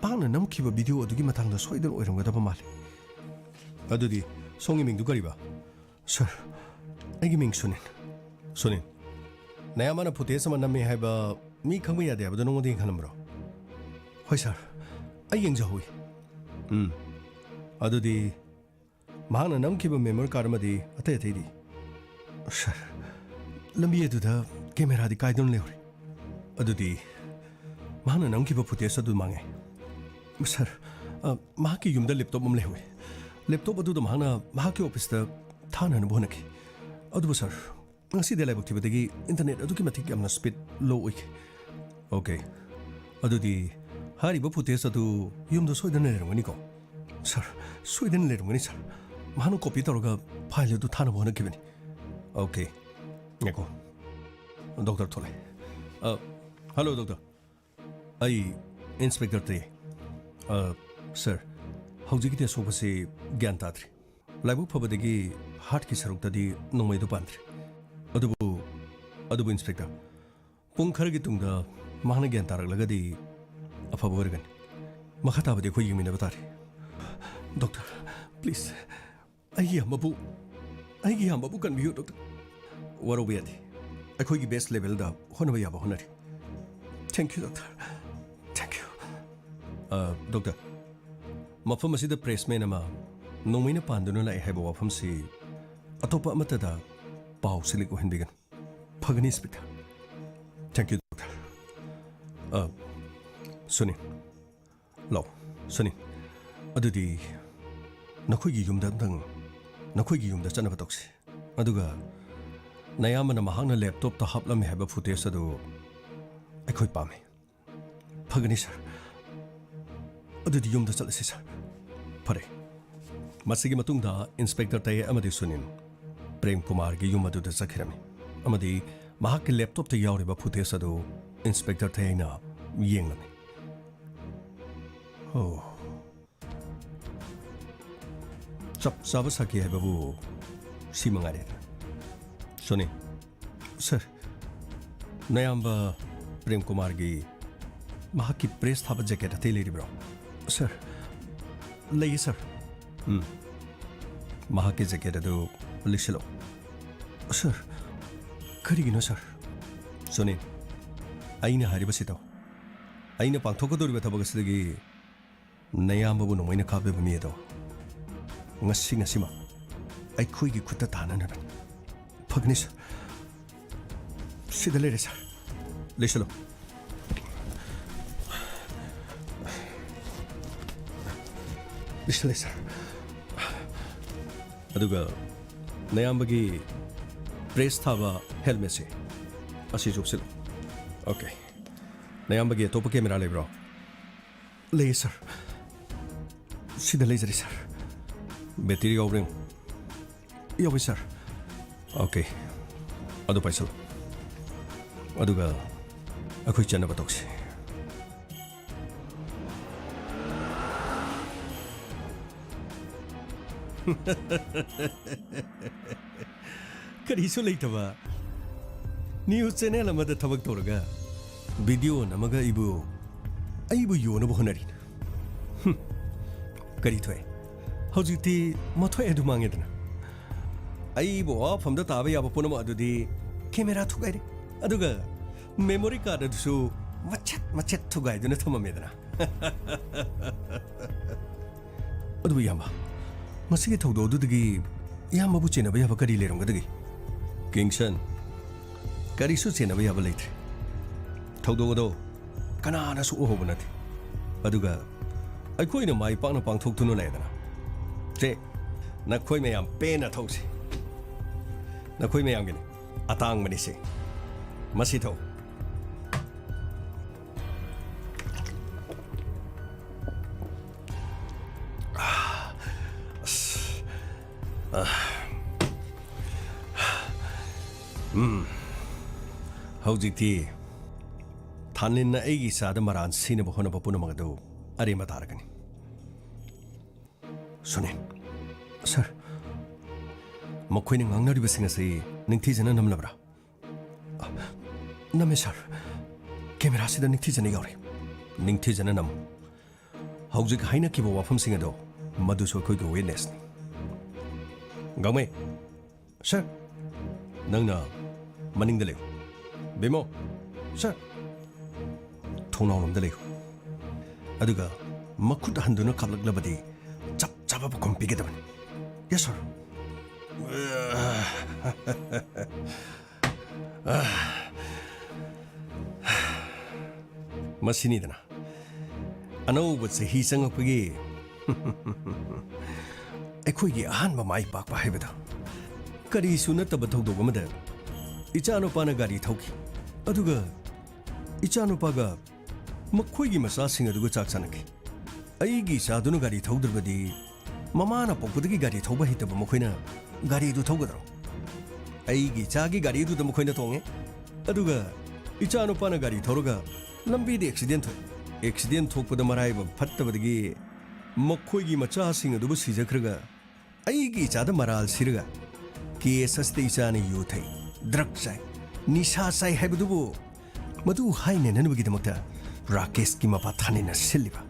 ꯃꯍꯥꯛꯅ ꯅꯝꯈꯤꯕ ꯚꯤꯗꯤꯑꯣ ꯑꯗꯨꯒꯤ ꯃꯇꯥꯡꯗ ꯁꯣꯏꯗꯅ ꯑꯣꯏꯔꯝꯒꯗꯕ ꯃꯥꯜꯂꯤ꯫ ꯑꯗꯨꯗꯤ ꯁꯣꯝꯒꯤ ꯃꯤꯡꯗꯨ ꯀꯔꯤꯕ? ꯁꯥꯔ, ꯑꯩꯒꯤ ꯃꯤꯡ ꯁꯨꯅꯤꯜ꯫ ꯁꯨꯅꯤꯜ, ꯅꯌꯥꯝꯕꯅ ꯐꯨꯇꯦꯖ ꯑꯃ ꯅꯝꯃꯦ ꯍꯥꯏꯕ ꯃꯤ ꯈꯪꯕ ꯌꯥꯗꯦ ꯍꯥꯏꯕꯗꯨ ꯅꯉꯣꯟꯗ ꯌꯦꯡꯍꯜꯂꯝꯕ꯭ꯔꯣ? ꯍꯣꯏ ꯁꯥꯔ, ꯑꯩ ꯌꯦꯡꯖꯍꯧꯏ꯫ ꯎꯝ, ꯑꯗꯨꯗꯤ ꯃꯍꯥꯛꯅ ꯅꯝꯈꯤꯕ ꯃꯦꯃꯣꯔꯤ ꯀꯥꯔꯗ ꯑꯃꯗꯤ ꯑꯇꯩ ꯑꯇꯩꯗꯤ? ꯁꯥꯔ, ꯂꯝꯕꯤ ꯑꯗꯨꯗ ꯀꯦꯃꯦꯔꯥꯗꯤ ꯀꯥꯏꯗꯨꯅ ꯂꯩꯍꯧꯔꯦ꯫ ꯑꯗꯨꯗꯤ ꯃꯍꯥꯛꯅ ꯅꯝꯈꯤꯕ ꯐꯨꯇꯦꯖ ꯑꯗꯨ ꯃꯥꯡꯉꯦ꯫ ꯁꯥꯔ, ꯑ, ꯃꯍꯥꯛꯀꯤ ꯌꯨꯝꯗ ꯂꯦꯞꯇꯣꯞ ꯑꯃ ꯂꯩꯍꯧꯋꯤ꯫ ꯂꯦꯞꯇꯣꯞ ꯑꯗꯨꯗ ꯃꯍꯥꯛꯅ ꯃꯍꯥꯛꯀꯤ ꯑꯣꯐꯤꯁꯇ ꯊꯥꯅꯅꯕ ꯍꯣꯠꯅꯈꯤ꯫ ꯑꯗꯨꯕꯨ ꯁꯥꯔ, ꯉꯁꯤꯗꯤ ꯂꯥꯏꯕꯛ ꯊꯤꯕꯗꯒꯤ ꯏꯟꯇꯔꯅꯦꯠ ꯑꯗꯨꯛꯀꯤ ꯃꯇꯤꯛ ꯌꯥꯝꯅ ꯁ꯭ꯄꯤꯗ ꯂꯣ ꯑꯣꯏꯈꯤ꯫ ꯑꯣꯀꯦ, ꯑꯗꯨꯗꯤ ꯍꯥꯏꯔꯤꯕ ꯐꯨꯇꯦꯖ ꯑꯗꯨ ꯌꯨꯝꯗ ꯁꯣꯏꯗꯅ ꯂꯩꯔꯝꯒꯅꯤꯀꯣ? ꯁꯥꯔ, ꯁꯣꯏꯗꯅ ꯂꯩꯔꯝꯒꯅꯤ ꯁꯥꯔ꯫ ꯃꯍꯥꯛꯅ ꯀꯣꯄꯤ ꯇꯧꯔꯒ ꯐꯥꯏꯜ ꯑꯗꯨ ꯊꯥꯅꯕ ꯍꯣꯠꯅꯈꯤꯕꯅꯤ꯫ ꯑꯣꯀꯦ, ꯉꯥꯏꯈꯣ꯫ ꯗꯣꯛꯇꯔ ꯊꯣꯛꯂꯛꯑꯦ꯫ ꯑ, ꯍꯜꯂꯣ ꯗꯣꯛꯇꯔ꯫ ꯑꯩ ꯏꯟꯁꯄꯦꯛꯇꯔ ꯇꯦ꯫ ꯑ, ꯁꯥꯔ, ꯍꯧꯖꯤꯛꯀꯤ ꯇꯦꯁ ꯁꯣꯛꯄꯁꯤ ꯒ꯭ꯌꯥꯟ ꯇꯥꯗ꯭ꯔꯤ꯫ ꯂꯥꯏꯕꯛ ꯐꯕꯗꯒꯤ ꯍꯥꯔꯠꯀꯤ ꯁꯔꯨꯛꯇꯗꯤ ꯅꯣꯡꯃꯩꯗꯨ ꯄꯥꯟꯗ꯭ꯔꯤ꯫ ꯑꯗꯨꯕꯨ, ꯑꯗꯨꯕꯨ ꯏꯟꯁꯄꯦꯛꯇꯔ, ꯄꯨꯡ ꯈꯔꯒꯤ ꯇꯨꯡꯗ ꯃꯍꯥꯛꯅ ꯒ꯭ꯌꯥꯟ ꯇꯥꯔꯛꯂꯒꯗꯤ ꯑꯐꯕ ꯑꯣꯏꯔꯒꯅꯤ꯫ ꯃꯈꯥ ꯇꯥꯕꯗꯤ ꯑꯩꯈꯣꯏ ꯌꯦꯡꯃꯤꯟꯅꯕ ꯇꯥꯔꯦ꯫ ꯗꯣꯛꯇꯔ, ꯄ꯭ꯂꯤꯖ, ꯑꯩꯒꯤ ꯏꯌꯥꯝꯕꯕꯨ, ꯑꯩꯒꯤ ꯏꯌꯥꯝꯕꯕꯨ ꯀꯟꯕꯤꯌꯨ, ꯗꯣꯛꯇꯔ꯫ ꯋꯥꯔꯧꯕ ꯌꯥꯗꯦ꯫ ꯑꯩꯈꯣꯏꯒꯤ ꯕꯦꯁ ꯂꯦꯚꯦꯜꯗ ꯍꯣꯠꯅꯕ ꯌꯥꯕ ꯍꯣꯠꯅꯔꯤ꯫ Thank you, doctor. Thank you꯫ ꯑ, ꯗꯣꯛꯇꯔ, ꯃꯐꯝ ꯑꯁꯤꯗ ꯄ꯭ꯔꯦꯁꯃꯦꯟ ꯑꯃ ꯅꯣꯡꯃꯩꯅ ꯄꯥꯟꯗꯨꯅ ꯂꯥꯛꯑꯦ ꯍꯥꯏꯕ ꯋꯥꯐꯝꯁꯤ ꯑꯇꯣꯞꯄ ꯑꯃꯠꯇꯗ ꯄꯥꯎꯁꯤ ꯂꯤꯛ ꯑꯣꯏꯍꯟꯕꯤꯒꯅꯨ꯫ ꯐꯒꯅꯤ, ꯏꯟꯁꯄꯦꯛꯇꯔ꯫ Thank you, doctor. ꯑ, ꯁꯨꯅꯤꯜ꯫ ꯂꯥꯛꯑꯣ, ꯁꯨꯅꯤꯜ꯫ ꯑꯗꯨꯗꯤ ꯅꯈꯣꯏꯒꯤ ꯌꯨꯝꯗ ꯑꯝꯇꯪ, ꯅꯈꯣꯏꯒꯤ ꯌꯨꯝꯗ ꯆꯠꯅꯕ ꯇꯧꯁꯤ꯫ ꯑꯗꯨꯒ ꯅꯌꯥꯝꯕꯅ ꯃꯍꯥꯛꯅ ꯂꯦꯞꯇꯣꯞꯇ ꯍꯥꯞꯂꯝꯃꯤ ꯍꯥꯏꯕ ꯐꯨꯇꯦꯖ ꯑꯗꯨ ꯑꯩꯈꯣꯏ ꯄꯥꯝꯃꯤ꯫ ꯐꯒꯅꯤ, ꯁꯥꯔ꯫ ꯑꯗꯨꯗꯤ ꯌꯨꯝꯗ ꯆꯠꯂꯁꯤ, ꯁꯥꯔ꯫ ꯐꯔꯦ꯫ ꯃꯁꯤꯒꯤ ꯃꯇꯨꯡꯗ ꯏꯟꯁꯄꯦꯛꯇꯔ ꯇꯌꯦ ꯑꯃꯗꯤ ꯁꯨꯅꯤꯜ ꯄ꯭ꯔꯦꯝ ꯀꯨꯃꯥꯔꯒꯤ ꯌꯨꯝ ꯑꯗꯨꯗ ꯆꯠꯈꯤꯔꯝꯃꯤ ꯑꯃꯗꯤ ꯃꯍꯥꯛꯀꯤ ꯂꯦꯞꯇꯣꯞꯇ ꯌꯥꯎꯔꯤꯕ ꯐꯨꯇꯦꯖ ꯑꯗꯨ ꯏꯟꯁꯄꯦꯛꯇꯔ ꯇꯌꯦꯅ ꯌꯦꯡꯂꯝꯃꯤ꯫ ꯑꯣ, ꯆꯞ ꯆꯥꯕ ꯁꯥꯈꯤ ꯍꯥꯏꯕꯕꯨ ꯁꯤ ꯃꯉꯥꯏꯔꯦ꯫ ꯁꯣꯅꯤ, ꯁꯥꯔ, ꯅꯌꯥꯝꯕ ꯄ꯭ꯔꯦꯝ ꯀꯨꯃꯥꯔꯒꯤ ꯃꯍꯥꯛꯀꯤ ꯄ꯭ꯔꯦꯁ ꯊꯥꯕ ꯖꯦꯀꯦꯠ ꯑꯇꯩ ꯂꯩꯔꯤꯕ꯭ꯔꯣ? ꯁꯥꯔ, ꯂꯩꯌꯦ, ꯁꯥꯔ꯫ ꯎꯝ, ꯃꯍꯥꯛꯀꯤ ꯖꯦꯀꯦꯠ ꯑꯗꯨ ꯂꯤꯠꯁꯤꯜꯂꯣ꯫ ꯁꯥꯔ, ꯀꯔꯤꯒꯤꯅꯣ, ꯁꯥꯔ? ꯁꯣꯅꯤ, ꯑꯩꯅ ꯍꯥꯏꯔꯤꯕꯁꯤ ꯇꯧ꯫ ꯑꯩꯅ ꯄꯥꯡꯊꯣꯛꯀꯗꯧꯔꯤꯕ ꯊꯕꯛ ꯑꯁꯤꯗꯒꯤ ꯅꯌꯥꯝꯕꯕꯨ ꯅꯣꯡꯃꯩꯅ ꯀꯥꯞꯂꯤꯕ ꯃꯤ ꯑꯗꯣ ꯉꯁꯤ ꯉꯁꯤꯃꯛ ꯑꯩꯈꯣꯏꯒꯤ ꯈꯨꯠꯇ ꯇꯥꯅꯅꯕꯅꯤ꯫ ꯐꯒꯅꯤ, ꯁꯥꯔ꯫ ꯁꯤꯗ ꯂꯩꯔꯦ, ꯁꯥꯔ꯫ ꯂꯩꯁꯤꯜꯂꯣ꯫ ꯂꯩꯁꯤꯜꯂꯦ, ꯁꯥꯔ꯫ ꯑꯗꯨꯒ ꯅꯌꯥꯝꯕꯒꯤ ꯄ꯭ꯔꯦꯁ ꯊꯥꯕ ꯍꯦꯜꯃꯦꯠꯁꯦ, ꯑꯁꯤꯁꯨ ꯎꯞꯁꯤꯜꯂꯨ꯫ ꯑꯣꯀꯦ꯫ ꯅꯌꯥꯝꯕꯒꯤ ꯑꯇꯣꯞꯄ ꯀꯦꯃꯦꯔꯥ ꯂꯩꯕ꯭ꯔꯣ? ꯂꯩꯌꯦ, ꯁꯥꯔ꯫ ꯁꯤꯗ ꯂꯩꯖꯔꯦ, ꯁꯥꯔ꯫ ꯕꯦꯇ꯭ꯔꯤ ꯌꯥꯎꯕ꯭ꯔꯥ ꯌꯦꯡꯉꯨ꯫ ꯌꯥꯎꯋꯦ, ꯁꯥꯔ꯫ ꯑꯣꯀꯦ꯫ ꯑꯗꯨ ꯄꯥꯏꯁꯜꯂꯨ꯫ ꯑꯗꯨꯒ ꯑꯩꯈꯣꯏ ꯆꯠꯅꯕ ꯇꯧꯁꯤ꯫ ꯀꯔꯤꯁꯨ ꯂꯩꯇꯕ ꯅ꯭ꯌꯨꯁ ꯆꯦꯅꯦꯜ ꯑꯃꯗ ꯊꯕꯛ ꯇꯧꯔꯒ ꯚꯤꯗꯤꯑꯣ ꯅꯝꯃꯒ ꯑꯩꯕꯨ, ꯑꯩꯕꯨ ꯌꯣꯟꯅꯕ ꯍꯣꯠꯅꯔꯤ꯫ ꯍꯨꯝ, ꯀꯔꯤ ꯊꯣꯛꯑꯦ? ꯍꯧꯖꯤꯛꯇꯤ ꯃꯊꯣꯏ ꯑꯗꯨ ꯃꯥꯡꯉꯦꯗꯅ꯫ ꯑꯩꯕꯨ ꯑꯋꯥꯐꯝꯗ ꯇꯥꯕ ꯌꯥꯕ ꯄꯨꯝꯅꯃꯛ ꯑꯗꯨꯗꯤ ꯀꯦꯃꯦꯔꯥ ꯊꯨꯒꯥꯏꯔꯦ, ꯑꯗꯨꯒ ꯃꯦꯃꯣꯔꯤ ꯀꯥꯔꯗ ꯑꯗꯨꯁꯨ ꯃꯆꯦꯠ ꯃꯆꯦꯠ ꯊꯨꯒꯥꯏꯗꯨꯅ ꯊꯝꯃꯝꯃꯦꯗꯅ꯫ ꯑꯗꯨꯕꯨ ꯏꯌꯥꯝꯕ, ꯃꯁꯤꯒꯤ ꯊꯧꯗꯣꯛ ꯑꯗꯨꯗꯒꯤ ꯏꯌꯥꯝꯕꯕꯨ ꯆꯦꯟꯅꯕ ꯌꯥꯕ ꯀꯔꯤ ꯂꯩꯔꯝꯒꯗꯒꯦ? ꯀꯤꯡꯁꯟ, ꯀꯔꯤꯁꯨ ꯆꯦꯟꯅꯕ ꯌꯥꯕ ꯂꯩꯇ꯭ꯔꯦ꯫ ꯊꯧꯗꯣꯛ ꯑꯗꯣ ꯀꯅꯥꯅꯁꯨ ꯎꯍꯧꯕ ꯅꯠꯇꯦ꯫ ꯑꯗꯨꯒ ꯑꯩꯈꯣꯏꯅ ꯃꯥꯏ ꯄꯥꯛꯅ ꯄꯥꯡꯊꯣꯛꯇꯨꯅ ꯂꯩꯗꯅ꯫ ꯁꯦ, ꯅꯈꯣꯏ ꯃꯌꯥꯝ ꯄꯦꯟꯅ ꯊꯧꯁꯤ꯫ ꯅꯈꯣꯏ ꯃꯌꯥꯝꯒꯤꯅꯤ꯫ ꯑꯇꯥꯡꯕꯅꯤ ꯁꯤ꯫ ꯃꯁꯤ ꯊꯧ꯫ ꯍꯧꯖꯤꯛꯇꯤ ꯊꯥꯅꯤꯟꯅ ꯑꯩꯒꯤ ꯏꯆꯥꯗ ꯃꯔꯥꯜ ꯁꯤꯅꯕ ꯍꯣꯠꯅꯕ ꯄꯨꯝꯅꯃꯛ ꯑꯗꯨ ꯑꯔꯦꯝꯕ ꯇꯥꯔꯒꯅꯤ꯫ ꯁꯨꯅꯤꯜ꯫ ꯁꯥꯔ꯫ ꯃꯈꯣꯏꯅ ꯉꯥꯡꯅꯔꯤꯕꯁꯤꯡ ꯑꯁꯤ ꯅꯤꯡꯊꯤꯖꯅ ꯅꯝꯂꯕ꯭ꯔꯥ? ꯅꯝꯃꯦ, ꯁꯥꯔ꯫ ꯀꯦꯃꯦꯔꯥꯁꯤꯗ ꯅꯤꯡꯊꯤꯖꯅ ꯌꯥꯎꯔꯦ꯫ ꯅꯤꯡꯊꯤꯖꯅ ꯅꯝꯃꯨ꯫ ꯍꯧꯖꯤꯛ ꯍꯥꯏꯅꯈꯤꯕ ꯋꯥꯐꯝꯁꯤꯡ ꯑꯗꯣ, ꯃꯗꯨꯁꯨ ꯑꯩꯈꯣꯏꯒꯤ ꯋꯤꯠꯅꯦꯁꯅꯤ꯫ ꯒꯥꯡꯃꯩ, ꯁꯥꯔ꯫ ꯅꯪꯅ ꯃꯅꯤꯡꯗ ꯂꯩꯌꯨ꯫ ꯕꯤꯃꯣ, ꯁꯥꯔ꯫ ꯊꯣꯡꯅꯥꯎꯔꯣꯝꯗ ꯂꯩꯌꯨ꯫ ꯑꯗꯨꯒ ꯃꯈꯨꯠ ꯍꯟꯗꯨꯅ ꯀꯥꯞꯂꯛꯂꯕꯗꯤ ꯆꯞ ꯆꯥꯕ ꯄꯥꯎꯈꯨꯝ ꯄꯤꯒꯗꯕꯅꯤ꯫ ꯌꯦꯁ, ꯁꯥꯔ꯫ ꯃꯁꯤꯅꯤꯗꯅ ꯑꯅꯧꯕ ꯆꯍꯤ ꯆꯪꯉꯛꯄꯒꯤ ꯑꯩꯈꯣꯏꯒꯤ ꯑꯍꯥꯟꯕ ꯃꯥꯏ ꯄꯥꯛꯄ ꯍꯥꯏꯕꯗꯣ꯫ ꯀꯔꯤꯁꯨ ꯅꯠꯇꯕ ꯊꯧꯗꯣꯛ ꯑꯃꯗ ꯏꯆꯥꯅꯨꯄꯥꯅ ꯒꯥꯔꯤ ꯊꯧꯈꯤ, ꯑꯗꯨꯒ ꯏꯆꯥꯅꯨꯄꯥꯒ ꯃꯈꯣꯏꯒꯤ ꯃꯆꯥꯁꯤꯡ ꯑꯗꯨꯒ ꯆꯥꯛ ꯆꯥꯅꯈꯤ꯫ ꯑꯩꯒꯤ ꯏꯆꯥꯗꯨꯅ ꯒꯥꯔꯤ ꯊꯧꯗ꯭ꯔꯕꯗꯤ ꯃꯃꯥꯅ ꯄꯣꯛꯄꯗꯒꯤ ꯒꯥꯔꯤ ꯊꯧꯕ ꯍꯩꯇꯕ ꯃꯈꯣꯏꯅ ꯒꯥꯔꯤꯗꯨ ꯊꯧꯒꯗ꯭ꯔꯣ? ꯑꯩꯒꯤ ꯏꯆꯥꯒꯤ ꯒꯥꯔꯤꯗꯨꯗ ꯃꯈꯣꯏꯅ ꯇꯣꯡꯉꯦ, ꯑꯗꯨꯒ ꯏꯆꯥꯅꯨꯄꯥꯅ ꯒꯥꯔꯤ ꯊꯧꯔꯒ ꯂꯝꯕꯤꯗ ꯑꯦꯛꯁꯤꯗꯦꯟ ꯊꯣꯛꯑꯦ꯫ ꯑꯦꯛꯁꯤꯗꯦꯟ ꯊꯣꯛꯄꯗ ꯃꯔꯥꯏꯕꯛ ꯐꯠꯇꯕꯗꯒꯤ ꯃꯈꯣꯏꯒꯤ ꯃꯆꯥꯁꯤꯡ ꯑꯗꯨꯕꯨ ꯁꯤꯖꯈ꯭ꯔꯒ ꯑꯩꯒꯤ ꯏꯆꯥꯗ ꯃꯔꯥꯜ ꯁꯤꯔꯒ ꯀꯦꯁ ꯑꯁꯤꯗ ꯏꯆꯥꯅ ꯌꯨ ꯊꯛꯏ, ꯗ꯭ꯔꯒ ꯆꯥꯏ, ꯅꯤꯁꯥ ꯆꯥꯏ ꯍꯥꯏꯕꯗꯨꯕꯨ ꯃꯗꯨ ꯍꯥꯏꯅꯅꯕꯒꯤꯗꯃꯛꯇ ꯔꯥꯀꯦꯁꯀꯤ ꯃꯄꯥ ꯊꯥꯅꯤꯟꯅ ꯁꯤꯜꯂꯤꯕ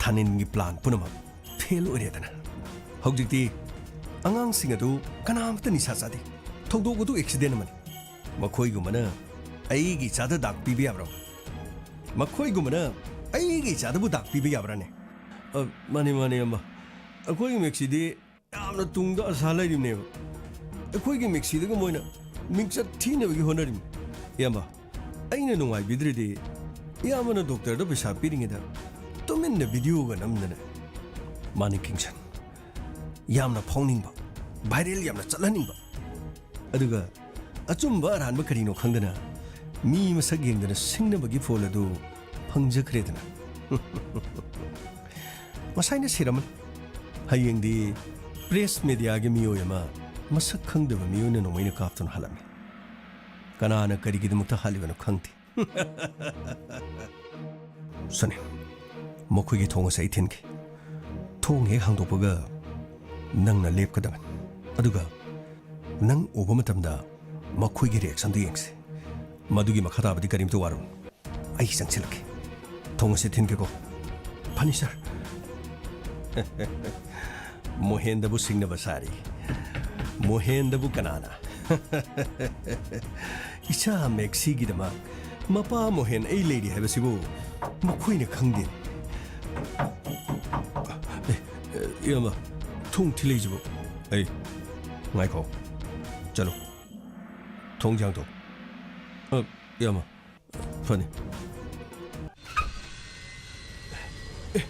ꯊꯥꯅꯤꯟꯒꯤ ꯄ꯭ꯂꯥꯟ ꯄꯨꯝꯅꯃꯛ ꯐꯦꯜ ꯑꯣꯏꯔꯦꯗꯅ꯫ ꯍꯧꯖꯤꯛꯇꯤ ꯑꯉꯥꯡꯁꯤꯡ ꯑꯗꯨ ꯀꯅꯥꯃꯠꯇ ꯅꯤꯁꯥ ꯆꯥꯗꯦ꯫ ꯊꯧꯗꯣꯛ ꯑꯗꯨ ꯑꯦꯛꯁꯤꯗꯦꯟ ꯑꯃꯅꯤ꯫ ꯃꯈꯣꯏꯒꯨꯝꯕꯅ ꯑꯩꯒꯤ ꯏꯆꯥꯗ ꯗꯥꯛ ꯄꯤꯕ ꯌꯥꯕ꯭ꯔꯣ? ꯃꯈꯣꯏꯒꯨꯝꯕꯅ ꯑꯩꯒꯤ ꯏꯆꯥꯗꯕꯨ ꯗꯥꯛ ꯄꯤꯕ ꯌꯥꯕ꯭ꯔꯥꯅꯦ? ꯑ, ꯃꯥꯅꯦ, ꯃꯥꯅꯦ, ꯏꯌꯥꯝꯕ꯫ ꯑꯩꯈꯣꯏꯒꯤ ꯃꯦꯛꯁꯤꯗꯤ ꯌꯥꯝꯅ ꯇꯨꯡꯗ ꯑꯁꯥ ꯂꯩꯔꯤꯕꯅꯦꯕ꯫ ꯑꯩꯈꯣꯏꯒꯤ ꯃꯦꯛꯁꯤꯗꯒ ꯃꯣꯏꯅ ꯃꯤꯡꯆꯠ ꯊꯤꯅꯕꯒꯤ ꯍꯣꯠꯅꯔꯤꯕꯅꯤ꯫ ꯏꯌꯥꯝꯕ, ꯑꯩꯅ ꯅꯨꯡꯉꯥꯏꯕꯤꯗ꯭ꯔꯗꯤ ꯏꯌꯥꯝꯕꯅ ꯗꯣꯛꯇꯔꯗ ꯄꯩꯁꯥ ꯄꯤꯔꯤꯉꯩꯗ ꯇꯨꯃꯤꯟꯅ ꯚꯤꯗꯤꯑꯣꯒ ꯅꯝꯗꯅ꯫ ꯃꯥꯅꯤ ꯀꯤꯡꯁꯟ, ꯌꯥꯝꯅ ꯐꯥꯎꯅꯤꯡꯕ, ꯚꯥꯏꯔꯦꯜ ꯌꯥꯝꯅ ꯆꯠꯍꯟꯅꯤꯡꯕ, ꯑꯗꯨꯒ ꯑꯆꯨꯝꯕ ꯑꯔꯥꯟꯕ ꯀꯔꯤꯅꯣ ꯈꯪꯗꯅ ꯃꯤ ꯃꯁꯛ ꯌꯦꯡꯗꯅ ꯁꯤꯡꯅꯕꯒꯤ ꯐꯣꯜ ꯑꯗꯨ ꯐꯪꯖꯈ꯭ꯔꯦꯗꯅ꯫ ꯉꯁꯥꯏꯅ ꯁꯤꯔꯝꯃꯅꯤ꯫ ꯍꯌꯦꯡꯗꯤ ꯄ꯭ꯔꯦꯁ ꯃꯦꯗꯤꯌꯥꯒꯤ ꯃꯤꯑꯣꯏ ꯑꯃ ꯃꯁꯛ ꯈꯪꯗꯕ ꯃꯤꯑꯣꯏꯅ ꯅꯣꯡꯃꯩꯅ ꯀꯥꯞꯇꯨꯅ ꯍꯜꯂꯝꯃꯤ꯫ ꯀꯅꯥꯅ ꯀꯔꯤꯒꯤꯗꯃꯛꯇ ꯍꯥꯠꯂꯤꯕꯅꯣ ꯈꯪꯗꯦ꯫ ꯁꯅꯤ, ꯃꯈꯣꯏꯒꯤ ꯊꯣꯡ ꯑꯁꯤ ꯑꯩ ꯊꯤꯟꯒꯦ꯫ ꯊꯣꯡ ꯍꯦꯛ ꯍꯥꯡꯗꯣꯛꯄꯒ ꯅꯪꯅ ꯂꯦꯞꯀꯗꯕꯅꯤ꯫ ꯑꯗꯨꯒ ꯅꯪ ꯎꯕ ꯃꯇꯝꯗ ꯃꯈꯣꯏꯒꯤ ꯔꯤꯌꯦꯛꯁꯟꯗꯨ ꯌꯦꯡꯁꯤ꯫ ꯃꯗꯨꯒꯤ ꯃꯈꯥ ꯇꯥꯕꯗꯤ ꯀꯔꯤꯝꯇ ꯋꯥꯔꯨꯅꯨ꯫ ꯑꯩ ꯆꯪꯁꯤꯜꯂꯛꯀꯦ꯫ ꯊꯣꯡ ꯑꯁꯤ ꯊꯤꯟꯒꯦꯀꯣ꯫ ꯐꯅꯤ, ꯁꯥꯔ꯫ ꯃꯣꯍꯦꯟꯗꯕꯨ ꯁꯤꯡꯅꯕ ꯁꯥꯔꯤ꯫ ꯃꯣꯍꯦꯟꯗꯕꯨ ꯀꯅꯥꯅ? ꯏꯆꯥ ꯃꯦꯛꯁꯤꯒꯤꯗꯃꯛ ꯃꯄꯥ ꯃꯣꯍꯦꯟ ꯑꯩ ꯂꯩꯔꯤ ꯍꯥꯏꯕꯁꯤꯕꯨ ꯃꯈꯣꯏꯅ ꯈꯪꯗꯦ꯫ ꯑꯦ, ꯑꯦ, ꯏꯌꯥꯝꯕ, ꯊꯣꯡ ꯊꯤꯜꯂꯛꯏꯁꯤꯕꯨ? ꯑꯩ, ꯉꯥꯏꯈꯣ꯫ ꯆꯠꯂꯣ꯫ ꯊꯣꯡ ꯍꯥꯡꯗꯣꯛ꯫ ꯑ, ꯏꯌꯥꯝꯕ꯫ ꯐꯅꯤ꯫ ꯑꯦ,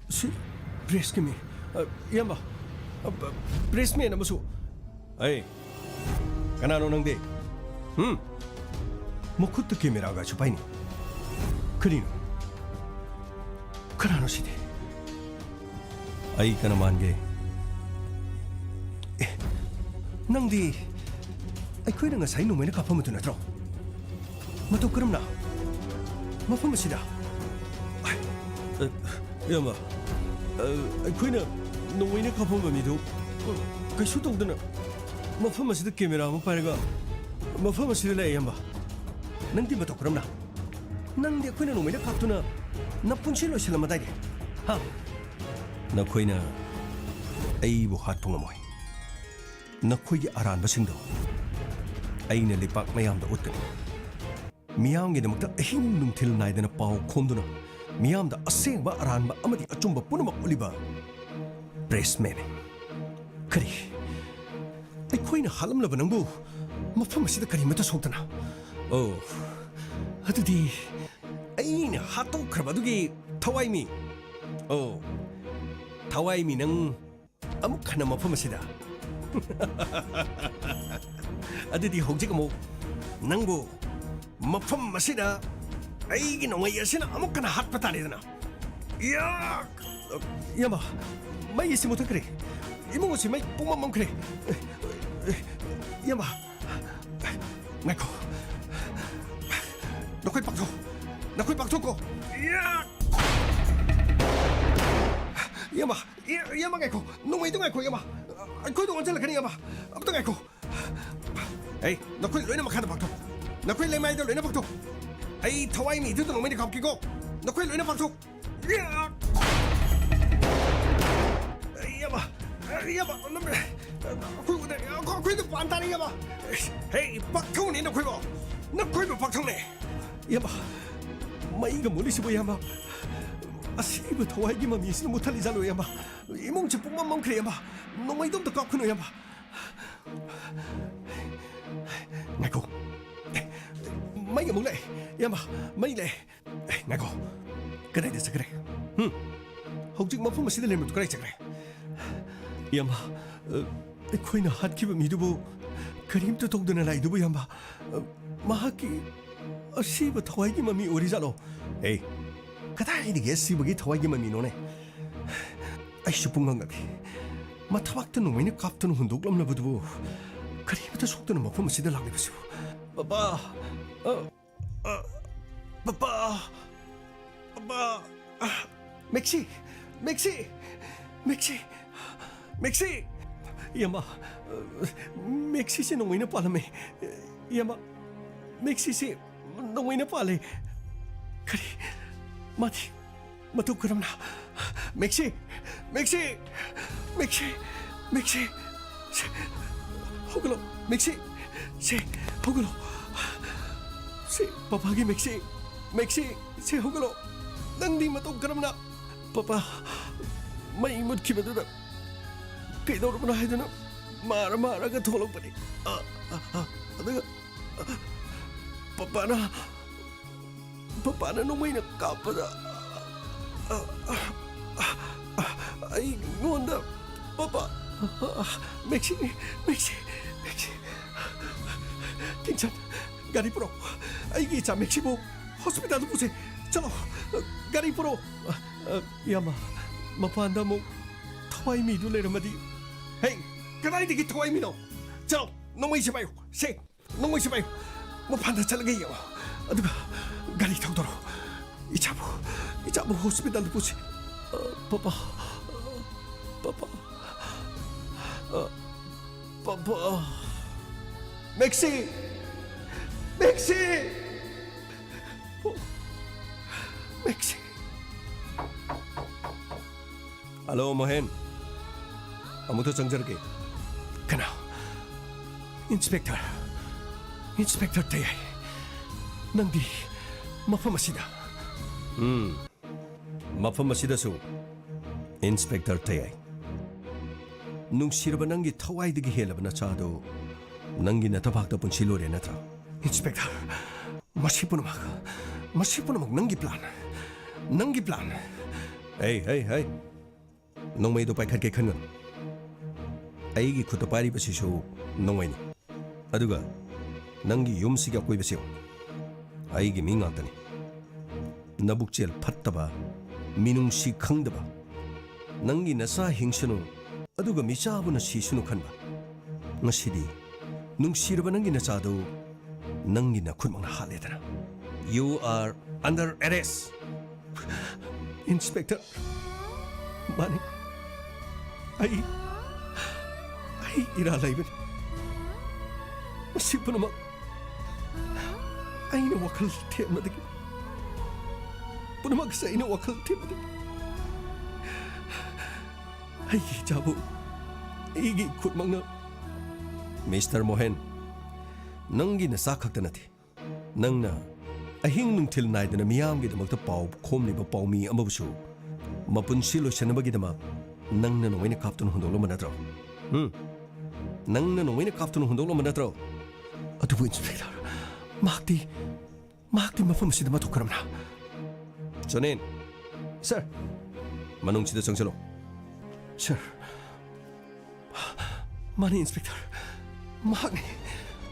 ꯁꯤ ꯄ꯭ꯔꯦꯁꯀꯤ ꯃꯤ꯫ ꯑ, ꯏꯌꯥꯝꯕ, ꯑ, ꯄ-, ꯄ꯭ꯔꯦꯁꯃꯦꯟ ꯑꯃꯁꯨ꯫ ꯑꯩ, ꯀꯅꯥꯅꯣ ꯅꯪꯗꯤ? ꯍꯨꯝ? ꯃꯈꯨꯠꯇ ꯀꯦꯃꯦꯔꯥꯒꯁꯨ ꯄꯥꯏꯅꯤ꯫ ꯀꯔꯤꯅꯣ? ꯀꯅꯥꯅꯣ ꯁꯤꯗꯤ? ꯑꯩ ꯀꯅꯥ ꯃꯥꯟꯒꯦ? ꯑꯦ, ꯅꯪꯗꯤ ꯑꯩꯈꯣꯏꯅ ꯉꯁꯥꯏ ꯅꯣꯡꯃꯩꯅ ꯀꯥꯞꯐꯝꯕꯗꯨ ꯅꯠꯇ꯭ꯔꯣ? ꯃꯇꯧ ꯀꯔꯝꯅ? ꯃꯐꯝ ꯑꯁꯤꯗ? ꯑ, ꯏꯌꯥꯝꯕ, ꯑ, ꯑꯩꯈꯣꯏꯅ ꯅꯣꯡꯃꯩꯅ ꯀꯥꯞꯐꯝꯕ ꯃꯤꯗꯨ ꯀꯩꯁꯨ ꯇꯧꯗꯅ ꯃꯐꯝ ꯑꯁꯤꯗ ꯀꯦꯃꯦꯔꯥ ꯑꯃ ꯄꯥꯏꯔꯒ ꯃꯐꯝ ꯑꯁꯤꯗ ꯂꯩ, ꯏꯌꯥꯝꯕ꯫ ꯅꯪꯗꯤ ꯃꯇꯧ ꯀꯔꯝꯅ? ꯅꯪꯗꯤ ꯑꯩꯈꯣꯏꯅ ꯅꯣꯡꯃꯩꯅ ꯀꯥꯞꯇꯨꯅ ꯅꯄꯨꯟꯁꯤ ꯂꯣꯏꯁꯤꯜꯂꯝꯃꯗꯥꯏꯅꯦ? ꯍꯥ? ꯅꯈꯣꯏꯅ ꯑꯩꯕꯨ ꯍꯥꯠꯄ ꯉꯝꯃꯣꯏ꯫ ꯅꯈꯣꯏꯒꯤ ꯑꯔꯥꯟꯕꯁꯤꯡꯗꯣ ꯑꯩꯅ ꯂꯩꯄꯥꯛ ꯃꯌꯥꯝꯗ ꯎꯠꯀꯅꯤ꯫ ꯃꯤꯌꯥꯝꯒꯤꯗꯃꯛꯇ ꯑꯍꯤꯡ ꯅꯨꯡꯊꯤꯜ ꯅꯥꯏꯗꯅ ꯄꯥꯎ ꯈꯣꯝꯗꯨꯅ ꯃꯤꯌꯥꯝꯗ ꯑꯁꯦꯡꯕ, ꯑꯔꯥꯟꯕ ꯑꯃꯗꯤ ꯑꯆꯨꯝꯕ ꯄꯨꯝꯅꯃꯛ ꯎꯠꯂꯤꯕ ꯄ꯭ꯔꯦꯁꯃꯦꯟꯅꯤ꯫ ꯀꯔꯤ? ꯑꯩꯈꯣꯏꯅ ꯍꯥꯠꯂꯝꯂꯕ ꯅꯪꯕꯨ ꯃꯐꯝ ꯑꯁꯤꯗ ꯀꯔꯤꯃꯠꯇ ꯁꯣꯛꯇꯅ? ꯑꯣ, ꯑꯗꯨꯗꯤ ꯑꯩꯅ ꯍꯥꯠꯇꯣꯛꯈ꯭ꯔꯕ ꯑꯗꯨꯒꯤ ꯊꯋꯥꯏꯃꯤ? ꯑꯣ, ꯊꯋꯥꯏꯃꯤ ꯅꯪ ꯑꯃꯨꯛ ꯍꯟꯅ ꯃꯐꯝ ꯑꯁꯤꯗ? ꯑꯗꯨꯗꯤ ꯍꯧꯖꯤꯛ ꯑꯃꯨꯛ ꯅꯪꯕꯨ ꯃꯐꯝ ꯑꯁꯤꯗ ꯑꯩꯒꯤ ꯅꯣꯡꯃꯩ ꯑꯁꯤꯅ ꯑꯃꯨꯛ ꯍꯟꯅ ꯍꯥꯠꯄ ꯇꯥꯔꯦꯗꯅ꯫ ꯏꯌꯥ! ꯏꯌꯥꯝꯕ, ꯃꯩ ꯑꯁꯤ ꯃꯨꯊꯠꯈ꯭ꯔꯦ꯫ ꯏꯃꯨꯡ ꯑꯁꯤ ꯃꯩ ꯄꯨꯡꯃꯝ ꯃꯝꯈ꯭ꯔꯦ꯫ ꯏꯌꯥꯝꯕ, ꯉꯥꯏꯈꯣ꯫ ꯅꯈꯣꯏ ꯄꯥꯛꯊꯣꯛ꯫ ꯅꯈꯣꯏ ꯄꯥꯛꯊꯣꯛꯀꯣ꯫ ꯏꯌꯥ! ꯏꯌꯥꯝꯕ, ꯏ-, ꯏꯌꯥꯝꯕ ꯉꯥꯏꯈꯣ꯫ ꯅꯣꯡꯃꯩꯗꯣ ꯉꯥꯏꯈꯣ, ꯏꯌꯥꯝꯕ꯫ ꯑꯩꯈꯣꯏꯗ ꯑꯣꯟꯁꯤꯜꯂꯛꯀꯅꯤ, ꯏꯌꯥꯝꯕ꯫ ꯑꯝꯇ ꯉꯥꯏꯈꯣ꯫ ꯑꯩ ꯅꯈꯣꯏ ꯂꯣꯏꯅ ꯃꯈꯥꯗ ꯄꯥꯛꯊꯣꯛ꯫ ꯅꯈꯣꯏ ꯂꯩꯃꯥꯏꯗ ꯂꯣꯏꯅ ꯄꯥꯛꯊꯣꯛ꯫ ꯑꯩ ꯊꯋꯥꯏ ꯃꯤꯗꯨꯗ ꯅꯣꯡꯃꯩꯅ ꯀꯥꯞꯀꯦꯀꯣ꯫ ꯅꯈꯣꯏ ꯂꯣꯏꯅ ꯄꯥꯛꯊꯣꯛ꯫ ꯏꯌꯥ! ꯏꯌꯥꯝꯕ! ꯏꯌꯥꯝꯕ! ꯑꯩꯈꯣꯏ ꯎꯗ-, ꯑꯩꯈꯣꯏꯗ ꯄꯥꯟ ꯇꯥꯔꯦ, ꯏꯌꯥꯝꯕ! ꯍꯦ, ꯄꯥꯛꯊꯧꯅꯦ ꯅꯈꯣꯏꯕꯣ! ꯅꯈꯣꯏꯕꯨ ꯄꯥꯛꯊꯧꯅꯦ! ꯏꯌꯥꯝꯕ! ꯃꯩꯒ ꯃꯨꯠꯂꯤꯁꯤꯕꯨ, ꯏꯌꯥꯝꯕ! ꯑꯁꯤꯕ ꯊꯋꯥꯏꯒꯤ ꯃꯃꯤꯁꯤꯅ ꯃꯨꯠꯊꯠꯂꯤꯖꯥꯠꯂꯣ, ꯏꯌꯥꯝꯕ? ꯏꯃꯨꯡꯁꯦ ꯄꯨꯡꯃꯝ ꯃꯝꯈ꯭ꯔꯦ, ꯏꯌꯥꯝꯕ! ꯅꯣꯡꯃꯩꯗꯣ ꯑꯝꯇ ꯀꯥꯞꯈꯣꯅꯣ, ꯏꯌꯥꯝꯕ! ꯉꯥꯏꯈꯣ꯫ ꯃꯩ ꯑꯃꯨꯛ ꯂꯥꯛꯑꯦ, ꯏꯌꯥꯝꯕ! ꯃꯩ ꯂꯥꯛꯑꯦ! ꯑꯦ, ꯉꯥꯏꯈꯣ꯫ ꯀꯗꯥꯏꯗ ꯆꯠꯈ꯭ꯔꯦ? ꯍꯨꯝ? ꯍꯧꯖꯤꯛ ꯃꯐꯝ ꯑꯁꯤꯗ ꯂꯩꯔꯝꯕꯗꯨ ꯀꯗꯥꯏ ꯆꯠꯈ꯭ꯔꯦ? ꯏꯌꯥꯝꯕ, ꯑ, ꯑꯩꯈꯣꯏꯅ ꯍꯥꯠꯈꯤꯕ ꯃꯤꯗꯨꯕꯨ ꯀꯔꯤꯝꯇ ꯇꯧꯗꯅ ꯂꯥꯛꯏꯗꯨꯕꯨ, ꯏꯌꯥꯝꯕ? ꯑ, ꯃꯍꯥꯛꯀꯤ ꯑꯁꯤꯕ ꯊꯋꯥꯏꯒꯤ ꯃꯃꯤ ꯑꯣꯏꯔꯤꯖꯥꯠꯂꯣ? ꯑꯦ, ꯀꯗꯥꯏꯗꯒꯤ ꯑꯁꯤꯕꯒꯤ ꯊꯋꯥꯏꯒꯤ ꯃꯃꯤꯅꯣꯅꯦ? ꯑꯩꯁꯨ ꯄꯨꯡꯉꯛ ꯉꯛꯏ꯫ ꯃꯊꯕꯥꯛꯇ ꯅꯣꯡꯃꯩꯅ ꯀꯥꯞꯇꯨꯅ ꯍꯨꯟꯗꯣꯛꯂꯝꯂꯕꯗꯨꯕꯨ ꯀꯔꯤꯃꯇ ꯁꯣꯛꯇꯅ ꯃꯐꯝ ꯑꯁꯤꯗ ꯂꯥꯛꯂꯤꯕꯁꯤꯕꯨ? ꯕꯕꯥ! ꯑ, ꯑ, ꯄꯄꯥ! ꯄꯄꯥ! ꯑ, ꯃꯦꯛꯁꯤ! ꯃꯦꯛꯁꯤ! ꯃꯦꯛꯁꯤ! ꯃꯦꯛꯁꯤ! ꯏꯌꯥꯝꯕ, ꯑ, ꯃꯦꯛꯁꯤꯁꯦ ꯅꯣꯡꯃꯩꯅ ꯄꯥꯜꯂꯝꯃꯦ꯫ ꯏꯌꯥꯝꯕ, ꯃꯦꯛꯁꯤꯁꯦ ꯅꯣꯡꯃꯩꯅ ꯄꯥꯜꯂꯦ꯫ ꯀꯔꯤ? ꯃꯥꯗꯤ ꯃꯇꯧ ꯀꯔꯝꯅ? ꯃꯦꯛꯁꯤ! ꯃꯦꯛꯁꯤ! ꯃꯦꯛꯁꯤ! ꯃꯦꯛꯁꯤ! ꯁꯦ, ꯍꯧꯒꯠꯂꯣ! ꯃꯦꯛꯁꯤ! ꯁꯦ, ꯍꯧꯒꯠꯂꯣ! ꯁꯦ, ꯄꯄꯥꯒꯤ ꯃꯦꯛꯁꯤ! ꯃꯦꯛꯁꯤ! ꯁꯦ, ꯍꯧꯒꯠꯂꯣ! ꯅꯪꯗꯤ ꯃꯇꯧ ꯀꯔꯝꯅ? ꯄꯄꯥ, ꯃꯩ ꯃꯨꯠꯈꯤꯕꯗꯨꯗ ꯀꯩꯗꯧꯔꯕꯅꯣ ꯍꯥꯏꯗꯨꯅ ꯃꯥꯔ ꯃꯥꯔꯒ ꯊꯣꯛꯂꯛꯄꯅꯤ꯫ ꯑ, ꯑ, ꯑ, ꯑꯗꯨꯒ, ꯑ, ꯄꯄꯥꯅ ꯄꯄꯥꯅ ꯅꯣꯡꯃꯩꯅ ꯀꯥꯞꯄꯗ, ꯑ, ꯑ, ꯑ, ꯑ, ꯑꯩꯉꯣꯟꯗ ꯄꯄꯥ, ꯑ, ꯑ, ꯃꯦꯛꯁꯤ, ꯃꯦꯛꯁꯤ, ꯃꯦꯛꯁꯤ꯫ ꯀꯤꯡꯆꯟ, ꯒꯥꯔꯤ ꯄꯨꯔꯛꯑꯣ꯫ ꯑꯩꯒꯤ ꯏꯆꯥ ꯃꯦꯛꯁꯤꯕꯨ ꯍꯣꯁꯄꯤꯇꯥꯜꯗ ꯄꯨꯁꯦ꯫ ꯆꯠꯂꯣ, ꯒꯥꯔꯤ ꯄꯨꯔꯛꯑꯣ꯫ ꯑ, ꯑ, ꯏꯌꯥꯝꯕ, ꯃꯄꯥꯟꯗ ꯑꯃꯨꯛ ꯊꯋꯥꯏ ꯃꯤꯗꯨ ꯂꯩꯔꯝꯃꯗꯤ꯫ ꯍꯦ, ꯀꯗꯥꯏꯗꯒꯤ ꯊꯋꯥꯏ ꯃꯤꯅꯣ? ꯆꯠꯂꯣ, ꯅꯣꯡꯃꯩꯁꯦ ꯄꯥꯏꯌꯨ꯫ ꯁꯦ, ꯅꯣꯡꯃꯩ ꯁꯤꯐꯥꯏ, ꯃꯄꯥꯟꯗ ꯆꯠꯂꯒ ꯌꯦꯡꯉꯣ꯫ ꯑꯗꯨꯒ ꯒꯥꯔꯤ ꯊꯧꯗꯣꯔꯛꯑꯣ꯫ ꯏꯆꯥꯕꯨ, ꯏꯆꯥꯕꯨ ꯍꯣꯁꯄꯤꯇꯥꯜꯗ ꯄꯨꯁꯤ꯫ ꯑ, ꯄꯄꯥ, ꯄꯄꯥ, ꯑ, ꯄꯄꯥ꯫ ꯃꯦꯛꯁꯤ! ꯃꯦꯛꯁꯤ! ꯑꯣ, ꯃꯦꯛꯁꯤ! ꯍꯜꯂꯣ, ꯃꯣꯍꯦꯟ꯫ ꯑꯃꯨꯛꯇ ꯆꯪꯖꯔꯛꯀꯦ꯫ ꯀꯅꯥ? ꯏꯟꯁꯄꯦꯛꯇꯔ꯫ ꯏꯟꯁꯄꯦꯛꯇꯔ ꯇꯌꯥꯏ꯫ ꯅꯪꯗꯤ ꯃꯐꯝ ꯑꯁꯤꯗ? ꯎꯝ꯫ ꯃꯐꯝ ꯑꯁꯤꯗꯁꯨ ꯏꯟꯁꯄꯦꯛꯇꯔ ꯇꯌꯥꯏ꯫ ꯅꯨꯡꯁꯤꯔꯕ ꯅꯪꯒꯤ ꯊꯋꯥꯏꯗꯒꯤ ꯍꯦꯜꯂꯕ ꯅꯆꯥꯗꯨ ꯅꯪꯒꯤ ꯅꯊꯕꯥꯛꯇ ꯄꯨꯟꯁꯤꯜꯂꯨꯔꯦ ꯅꯠꯇ꯭ꯔꯥ? ꯏꯟꯁꯄꯦꯛꯇꯔ, ꯃꯁꯤ ꯄꯨꯝꯅꯃꯛ, ꯃꯁꯤ ꯄꯨꯝꯅꯃꯛ ꯅꯪꯒꯤ ꯄ꯭ꯂꯥꯟ꯫ ꯅꯪꯒꯤ ꯄ꯭ꯂꯥꯟ꯫ ꯍꯩ, ꯍꯩ, ꯍꯩ꯫ ꯅꯣꯡꯃꯩꯗꯣ ꯄꯥꯏꯈꯠꯀꯦ ꯈꯟꯒꯅꯨ꯫ ꯑꯩꯒꯤ ꯈꯨꯠꯇ ꯄꯥꯏꯔꯤꯕꯁꯤꯁꯨ ꯅꯣꯡꯃꯩꯅꯤ꯫ ꯑꯗꯨꯒ ꯅꯪꯒꯤ ꯌꯨꯝꯁꯤꯒꯤ ꯑꯀꯣꯏꯕꯁꯤ ꯌꯦꯡꯉꯨ꯫ ꯑꯩꯒꯤ ꯃꯤ ꯉꯥꯛꯇꯅꯤ꯫ ꯅꯕꯨꯛꯆꯦꯜ ꯐꯠꯇꯕ, ꯃꯤꯅꯨꯡꯁꯤ ꯈꯪꯗꯕ, ꯅꯪꯒꯤ ꯅꯆꯥ ꯍꯤꯡꯁꯅꯨ, ꯑꯗꯨꯒ ꯃꯤꯆꯥꯕꯨꯅ ꯁꯤꯁꯅꯨ ꯈꯟꯕ꯫ ꯉꯁꯤꯗꯤ ꯅꯨꯡꯁꯤꯔꯕ ꯅꯪꯒꯤ ꯅꯆꯥꯗꯨ ꯅꯪꯒꯤ ꯅꯈꯨꯠꯃꯛꯅ ꯍꯥꯠꯂꯦꯗꯅ꯫ You are under arrest. Inspector, ꯃꯥꯅꯤ꯫ ꯑꯩ, ꯑꯩ ꯏꯔꯥ ꯂꯩꯕꯅꯤ꯫ ꯃꯁꯤ ꯄꯨꯝꯅꯃꯛ ꯑꯩꯅ ꯋꯥꯈꯜ ꯊꯦꯝꯕꯗꯒꯤ, ꯄꯨꯝꯅꯃꯛꯁꯦ ꯑꯩꯅ ꯋꯥꯈꯜ ꯊꯦꯝꯕꯗꯒꯤ ꯑꯩꯒꯤ ꯏꯆꯥꯕꯨ ꯑꯩꯒꯤ ꯈꯨꯠꯃꯛꯅ꯫ ꯃꯤꯁꯇꯔ ꯃꯣꯍꯦꯟ, ꯅꯪꯒꯤ ꯅꯆꯥ ꯈꯛꯇ ꯅꯠꯇꯦ, ꯅꯪꯅ ꯑꯍꯤꯡ ꯅꯨꯡꯊꯤꯜ ꯅꯥꯏꯗꯅ ꯃꯤꯌꯥꯝꯒꯤꯗꯃꯛꯇ ꯄꯥꯎ ꯈꯣꯝꯂꯤꯕ ꯄꯥꯎꯃꯤ ꯑꯃꯕꯨꯁꯨ ꯃꯄꯨꯟꯁꯤ ꯂꯣꯏꯁꯤꯟꯅꯕꯒꯤꯗꯃꯛ ꯅꯪꯅ ꯅꯣꯡꯃꯩꯅ ꯀꯥꯞꯇꯨꯅ ꯍꯨꯟꯗꯣꯛꯂꯝꯕ ꯅꯠꯇ꯭ꯔꯣ? ꯎꯝ? ꯅꯪꯅ ꯅꯣꯡꯃꯩꯅ ꯀꯥꯞꯇꯨꯅ ꯍꯨꯟꯗꯣꯛꯂꯝꯕ ꯅꯠꯇ꯭ꯔꯣ? ꯑꯗꯨꯕꯨ ꯏꯟꯁꯄꯦꯛꯇꯔ, ꯃꯍꯥꯛꯇꯤ, ꯃꯍꯥꯛꯇꯤ ꯃꯐꯝ ꯑꯁꯤꯗ ꯃꯇꯧ ꯀꯔꯝꯅ? ꯖꯣꯅꯤꯟ, ꯁꯥꯔ, ꯃꯅꯨꯡꯁꯤꯗ ꯆꯪꯁꯤꯜꯂꯣ꯫ ꯁꯥꯔ, ꯃꯥꯅꯤ, ꯏꯟꯁꯄꯦꯛꯇꯔ꯫ ꯃꯍꯥꯛꯅꯤ꯫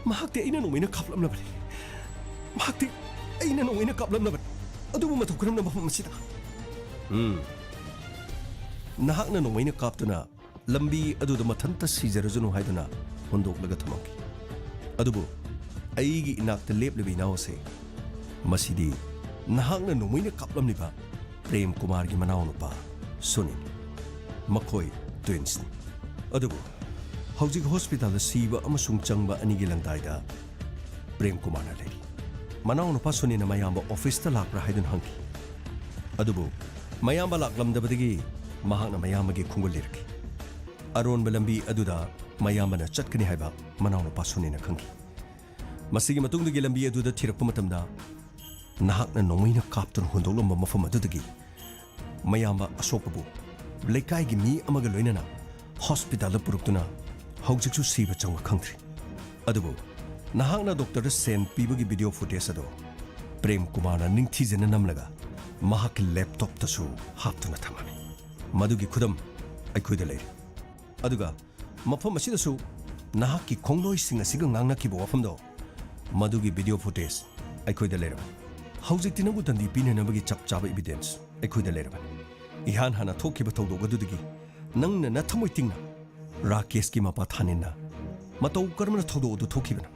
ꯃꯍꯥꯛꯇꯤ ꯑꯩꯅ ꯅꯣꯡꯃꯩꯅ ꯀꯥꯞꯂꯝꯂꯕꯅꯤ꯫ ꯃꯍꯥꯛꯇꯤ ꯑꯩꯅ ꯅꯣꯡꯃꯩꯅ ꯀꯥꯞꯂꯝꯂꯕꯅꯤ꯫ ꯑꯗꯨꯕꯨ ꯃꯇꯧ ꯀꯔꯝꯅ ꯃꯐꯝ ꯑꯁꯤꯗ? ꯎꯝ꯫ ꯅꯍꯥꯛꯅ ꯅꯣꯡꯃꯩꯅ ꯀꯥꯞꯇꯨꯅ ꯂꯝꯕꯤ ꯑꯗꯨꯗ ꯃꯊꯟꯇ ꯁꯤꯖꯔꯁꯅꯨ ꯍꯥꯏꯗꯨꯅ ꯍꯨꯟꯗꯣꯛꯂꯒ ꯊꯝꯃꯝꯈꯤ꯫ ꯑꯗꯨꯕꯨ ꯑꯩꯒꯤ ꯏꯅꯥꯛꯇ ꯂꯦꯞꯂꯤꯕ ꯏꯅꯥꯎ ꯑꯁꯦ, ꯃꯁꯤꯗꯤ ꯅꯍꯥꯛꯅ ꯅꯣꯡꯃꯩꯅ ꯀꯥꯞꯂꯝꯂꯤꯕ ꯄ꯭ꯔꯦꯝ ꯀꯨꯃꯥꯔꯒꯤ ꯃꯅꯥꯎꯅꯨꯄꯥ ꯁꯨꯅꯤꯅꯤ꯫ ꯃꯈꯣꯏ ꯇ꯭ꯋꯤꯟꯁꯅꯤ꯫ ꯑꯗꯨꯕꯨ ꯍꯧꯖꯤꯛ ꯍꯣꯁꯄꯤꯇꯥꯜꯗ ꯁꯤꯕ ꯑꯃꯁꯨꯡ ꯆꯪꯕ ꯑꯅꯤꯒꯤ ꯂꯪꯗꯥꯏꯗ ꯄ꯭ꯔꯦꯝ ꯀꯨꯃꯥꯔꯅ ꯂꯩꯔꯤ꯫ ꯃꯅꯥꯎꯅꯨꯄꯥ ꯁꯨꯅꯤꯅ ꯃꯌꯥꯝꯕ ꯑꯣꯐꯤꯁꯇ ꯂꯥꯛꯄ꯭ꯔꯥ ꯍꯥꯏꯗꯨꯅ ꯍꯪꯈꯤ꯫ ꯑꯗꯨꯕꯨ ꯃꯌꯥꯝꯕ ꯂꯥꯛꯂꯝꯗꯕꯗꯒꯤ ꯃꯍꯥꯛꯅ ꯃꯌꯥꯝꯕꯒꯤ ꯈꯣꯡꯒꯨꯜ ꯂꯤꯔꯛꯈꯤ꯫ ꯑꯔꯣꯟꯕ ꯂꯝꯕꯤ ꯑꯗꯨꯗ ꯃꯌꯥꯝꯕꯅ ꯆꯠꯀꯅꯤ ꯍꯥꯏꯕ ꯃꯅꯥꯎꯅꯨꯄꯥ ꯁꯨꯅꯤꯅ ꯈꯪꯈꯤ꯫ ꯃꯁꯤꯒꯤ ꯃꯇꯨꯡꯗꯒꯤ ꯂꯝꯕꯤ ꯑꯗꯨꯗ ꯊꯤꯔꯛꯄ ꯃꯇꯝꯗ, ꯅꯍꯥꯛꯅ ꯅꯣꯡꯃꯩꯅ ꯀꯥꯞꯇꯨꯅ ꯍꯨꯟꯗꯣꯛꯂꯝꯕ ꯃꯐꯝ ꯑꯗꯨꯗꯒꯤ ꯃꯌꯥꯝꯕ ꯑꯁꯣꯛꯄꯕꯨ ꯂꯩꯀꯥꯏꯒꯤ ꯃꯤ ꯑꯃꯒ ꯂꯣꯏꯅꯅ ꯍꯣꯁꯄꯤꯇꯥꯜꯗ ꯄꯨꯔꯛꯇꯨꯅ ꯍꯧꯖꯤꯛꯁꯨ ꯁꯤꯕ ꯆꯪꯕ ꯈꯪꯗ꯭ꯔꯤ꯫ ꯑꯗꯨꯕꯨ ꯅꯍꯥꯛꯅ ꯗꯣꯛꯇꯔꯗ ꯁꯦꯟ ꯄꯤꯕꯒꯤ ꯚꯤꯗꯤꯑꯣ ꯐꯨꯇꯦꯖ ꯑꯗꯨ ꯄ꯭ꯔꯦꯝ ꯀꯨꯃꯥꯔꯅ ꯅꯤꯡꯊꯤꯖꯅ ꯅꯝꯂꯒ ꯃꯍꯥꯛꯀꯤ ꯂꯦꯞꯇꯣꯞꯇꯁꯨ ꯍꯥꯞꯇꯨꯅ ꯊꯝꯂꯝꯃꯤ꯫ ꯃꯗꯨꯒꯤ ꯈꯨꯗꯝ ꯑꯩꯈꯣꯏꯗ ꯂꯩꯔꯦ꯫ ꯑꯗꯨꯒ ꯃꯐꯝ ꯑꯁꯤꯗꯁꯨ ꯅꯍꯥꯛꯀꯤ ꯈꯣꯡꯂꯣꯏꯁꯤꯡ ꯑꯁꯤꯒ ꯉꯥꯡꯅꯈꯤꯕ ꯋꯥꯐꯝꯗꯣ, ꯃꯗꯨꯒꯤ ꯚꯤꯗꯤꯑꯣ ꯐꯨꯇꯦꯖ ꯑꯩꯈꯣꯏꯗ ꯂꯩꯔꯕꯅꯤ꯫ ꯍꯧꯖꯤꯛꯇꯤ ꯅꯪꯕꯨ ꯗꯟꯗꯤ ꯄꯤꯅꯅꯕꯒꯤ ꯆꯞ ꯆꯥꯕ ꯏꯚꯤꯗꯦꯟꯁ ꯑꯩꯈꯣꯏꯗ ꯂꯩꯔꯕꯅꯤ꯫ ꯏꯍꯥꯟ ꯍꯥꯟꯅ ꯊꯣꯛꯈꯤꯕ ꯊꯧꯗꯣꯛ ꯑꯗꯨꯗꯒꯤ ꯅꯪꯅ ꯅꯊꯃꯣꯏ ꯇꯤꯡꯅ ꯔꯥꯀꯦꯁꯀꯤ ꯃꯄꯥ ꯊꯥꯅꯤꯟꯅ ꯃꯇꯧ ꯀꯔꯝꯅ ꯊꯧꯗꯣꯛ ꯑꯗꯨ ꯊꯣꯛꯈꯤꯕꯅꯣ?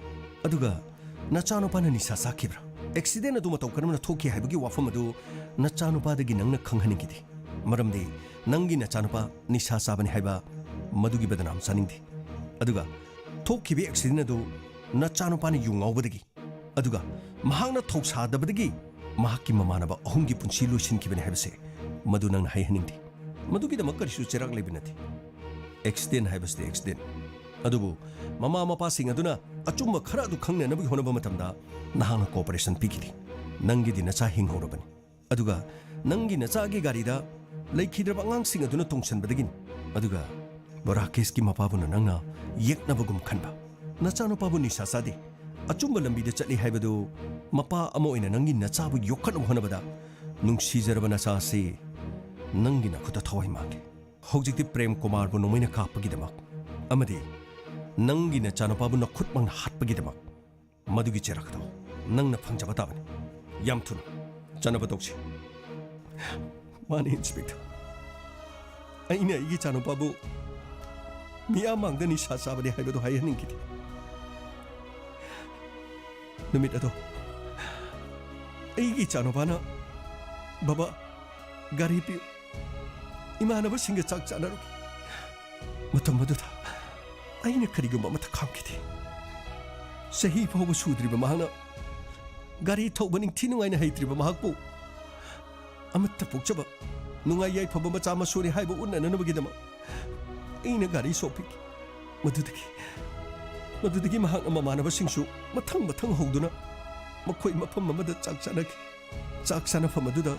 ꯑꯗꯨꯒ ꯅꯆꯥꯅꯨꯄꯥꯅ ꯅꯤꯁꯥ ꯆꯥꯈꯤꯕ꯭ꯔꯥ? ꯑꯦꯛꯁꯤꯗꯦꯟ ꯑꯗꯨ ꯃꯇꯧ ꯀꯔꯝꯅ ꯊꯣꯛꯈꯤ ꯍꯥꯏꯕꯒꯤ ꯋꯥꯐꯝ ꯑꯗꯨ ꯅꯆꯥꯅꯨꯄꯥꯗꯒꯤ ꯅꯪꯅ ꯈꯪꯍꯟꯅꯤꯡꯈꯤꯗꯦ꯫ ꯃꯔꯝꯗꯤ ꯅꯪꯒꯤ ꯅꯆꯥꯅꯨꯄꯥ ꯅꯤꯁꯥ ꯆꯥꯕꯅꯤ ꯍꯥꯏꯕ ꯃꯗꯨꯒꯤ ꯕꯗꯅꯥꯝ ꯆꯥꯅꯤꯡꯗꯦ꯫ ꯑꯗꯨꯒ ꯊꯣꯛꯈꯤꯕ ꯑꯦꯛꯁꯤꯗꯦꯟ ꯑꯗꯨ ꯅꯆꯥꯅꯨꯄꯥꯅ ꯌꯨ ꯉꯥꯎꯕꯗꯒꯤ, ꯑꯗꯨꯒ ꯃꯍꯥꯛꯅ ꯊꯧꯁꯥꯗꯕꯗꯒꯤ ꯃꯍꯥꯛꯀꯤ ꯃꯃꯥꯟꯅꯕ ꯑꯍꯨꯝꯒꯤ ꯄꯨꯟꯁꯤ ꯂꯣꯏꯁꯤꯟꯈꯤꯕꯅꯤ ꯍꯥꯏꯕꯁꯦ ꯃꯗꯨ ꯅꯪꯅ ꯍꯥꯏꯍꯟꯅꯤꯡꯗꯦ꯫ ꯃꯗꯨꯒꯤꯗꯃꯛ ꯀꯔꯤꯁꯨ ꯆꯩꯔꯥꯛ ꯂꯩꯕ ꯅꯠꯇꯦ꯫ ꯑꯦꯛꯁꯤꯗꯦꯟ ꯍꯥꯏꯕꯁꯤꯗꯤ ꯑꯦꯛꯁꯤꯗꯦꯟ꯫ ꯑꯗꯨꯕꯨ ꯃꯃꯥ ꯃꯄꯥꯁꯤꯡ ꯑꯗꯨꯅ ꯑꯆꯨꯝꯕ ꯈꯔ ꯑꯗꯨ ꯈꯪꯅꯅꯕꯒꯤ ꯍꯣꯠꯅꯕ ꯃꯇꯝꯗ ꯅꯍꯥꯛꯅ ꯀꯣꯑꯣꯄꯔꯦꯁꯟ ꯄꯤꯈꯤꯗꯦ꯫ ꯅꯪꯒꯤꯗꯤ ꯅꯆꯥ ꯍꯤꯡꯍꯧꯔꯕꯅꯤ꯫ ꯑꯗꯨꯒ ꯅꯪꯒꯤ ꯅꯆꯥꯒꯤ ꯒꯥꯔꯤꯗ ꯂꯩꯈꯤꯗ꯭ꯔꯕ ꯑꯉꯥꯡꯁꯤꯡ ꯑꯗꯨꯅ ꯇꯣꯡꯁꯤꯟꯕꯗꯒꯤꯅꯤ꯫ ꯑꯗꯨꯒ ꯔꯥꯀꯦꯁꯀꯤ ꯃꯄꯥꯕꯨꯅ ꯅꯪꯅ ꯌꯦꯛꯅꯕꯒꯨꯝ ꯈꯟꯕ꯫ ꯅꯆꯥꯅꯨꯄꯥꯕꯨ ꯅꯤꯁꯥ ꯆꯥꯗꯦ, ꯑꯆꯨꯝꯕ ꯂꯝꯕꯤꯗ ꯆꯠꯂꯤ ꯍꯥꯏꯕꯗꯨ ꯃꯄꯥ ꯑꯃ ꯑꯣꯏꯅ ꯅꯪꯒꯤ ꯅꯆꯥꯕꯨ ꯌꯣꯛꯈꯠꯅꯕ ꯍꯣꯠꯅꯕꯗ ꯅꯨꯡꯁꯤꯖꯔꯕ ꯅꯆꯥ ꯑꯁꯤ ꯅꯪꯒꯤ ꯅꯈꯨꯠꯇ ꯊꯋꯥꯏ ꯃꯥꯡꯂꯦ꯫ ꯍꯧꯖꯤꯛꯇꯤ ꯄ꯭ꯔꯦꯝ ꯀꯨꯃꯥꯔꯕꯨ ꯅꯣꯡꯃꯩꯅ ꯀꯥꯞꯄꯒꯤꯗꯃꯛ ꯑꯃꯗꯤ ꯅꯪꯒꯤ ꯅꯆꯥꯅꯨꯄꯥꯕꯨ ꯅꯈꯨꯠꯃꯛꯅ ꯍꯥꯠꯄꯒꯤꯗꯃꯛ ꯃꯗꯨꯒꯤ ꯆꯩꯔꯥꯛ ꯑꯗꯨ ꯅꯪꯅ ꯐꯪꯖꯕ ꯇꯥꯕꯅꯤ꯫ ꯌꯥꯝ ꯊꯨꯅ ꯆꯠꯅꯕ ꯇꯧꯁꯤ꯫ ꯃꯥꯅꯤ, ꯏꯟꯁꯄꯦꯛꯇꯔ꯫ ꯑꯩꯅ ꯑꯩꯒꯤ ꯏꯆꯥꯅꯨꯄꯥꯕꯨ ꯃꯤꯌꯥꯝ ꯃꯥꯡꯗ ꯅꯤꯁꯥ ꯆꯥꯕꯅꯤ ꯍꯥꯏꯕꯗꯨ ꯍꯥꯏꯍꯟꯅꯤꯡꯈꯤꯗꯦ꯫ ꯅꯨꯃꯤꯠ ꯑꯗꯣ ꯑꯩꯒꯤ ꯏꯆꯥꯅꯨꯄꯥꯅ, "ꯕꯕꯥ, ꯒꯥꯔꯤ ꯄꯤꯌꯨ, ꯏꯃꯥꯟꯅꯕꯁꯤꯡꯒ ꯆꯥꯛ ꯆꯥꯅꯔꯨꯒꯦ"꯫ ꯃꯇꯝ ꯑꯗꯨꯗ ꯑꯩꯅ ꯀꯔꯤꯒꯨꯝꯕ ꯑꯃꯠꯇ ꯈꯪꯈꯤꯗꯦ꯫ ꯆꯍꯤ ꯐꯥꯎꯕ ꯁꯨꯗ꯭ꯔꯤꯕ ꯃꯍꯥꯛꯅ ꯒꯥꯔꯤ ꯊꯧꯕ ꯅꯤꯡꯊꯤ ꯅꯨꯡꯉꯥꯏꯅ ꯍꯩꯇ꯭ꯔꯤꯕ ꯃꯍꯥꯛꯄꯨ ꯑꯃꯠꯇ ꯄꯣꯛꯆꯕ ꯅꯨꯡꯉꯥꯏ ꯌꯥꯏꯐꯕ ꯃꯆꯥ ꯃꯁꯨꯅꯤ ꯍꯥꯏꯕ ꯎꯠꯅꯅꯕꯒꯤꯗꯃꯛ ꯑꯩꯅ ꯒꯥꯔꯤ ꯁꯣꯛ ꯄꯤꯈꯤ꯫ ꯃꯗꯨꯗꯒꯤ, ꯃꯗꯨꯗꯒꯤ ꯃꯍꯥꯛꯅ ꯃꯃꯥꯟꯅꯕꯁꯤꯡꯁꯨ ꯃꯊꯪ ꯃꯊꯪ ꯍꯧꯗꯨꯅ ꯃꯈꯣꯏ ꯃꯐꯝ ꯑꯃꯗ ꯆꯥꯛ ꯆꯥꯅꯈꯤ꯫ ꯆꯥꯛ ꯆꯥꯅꯐꯝ ꯑꯗꯨꯗ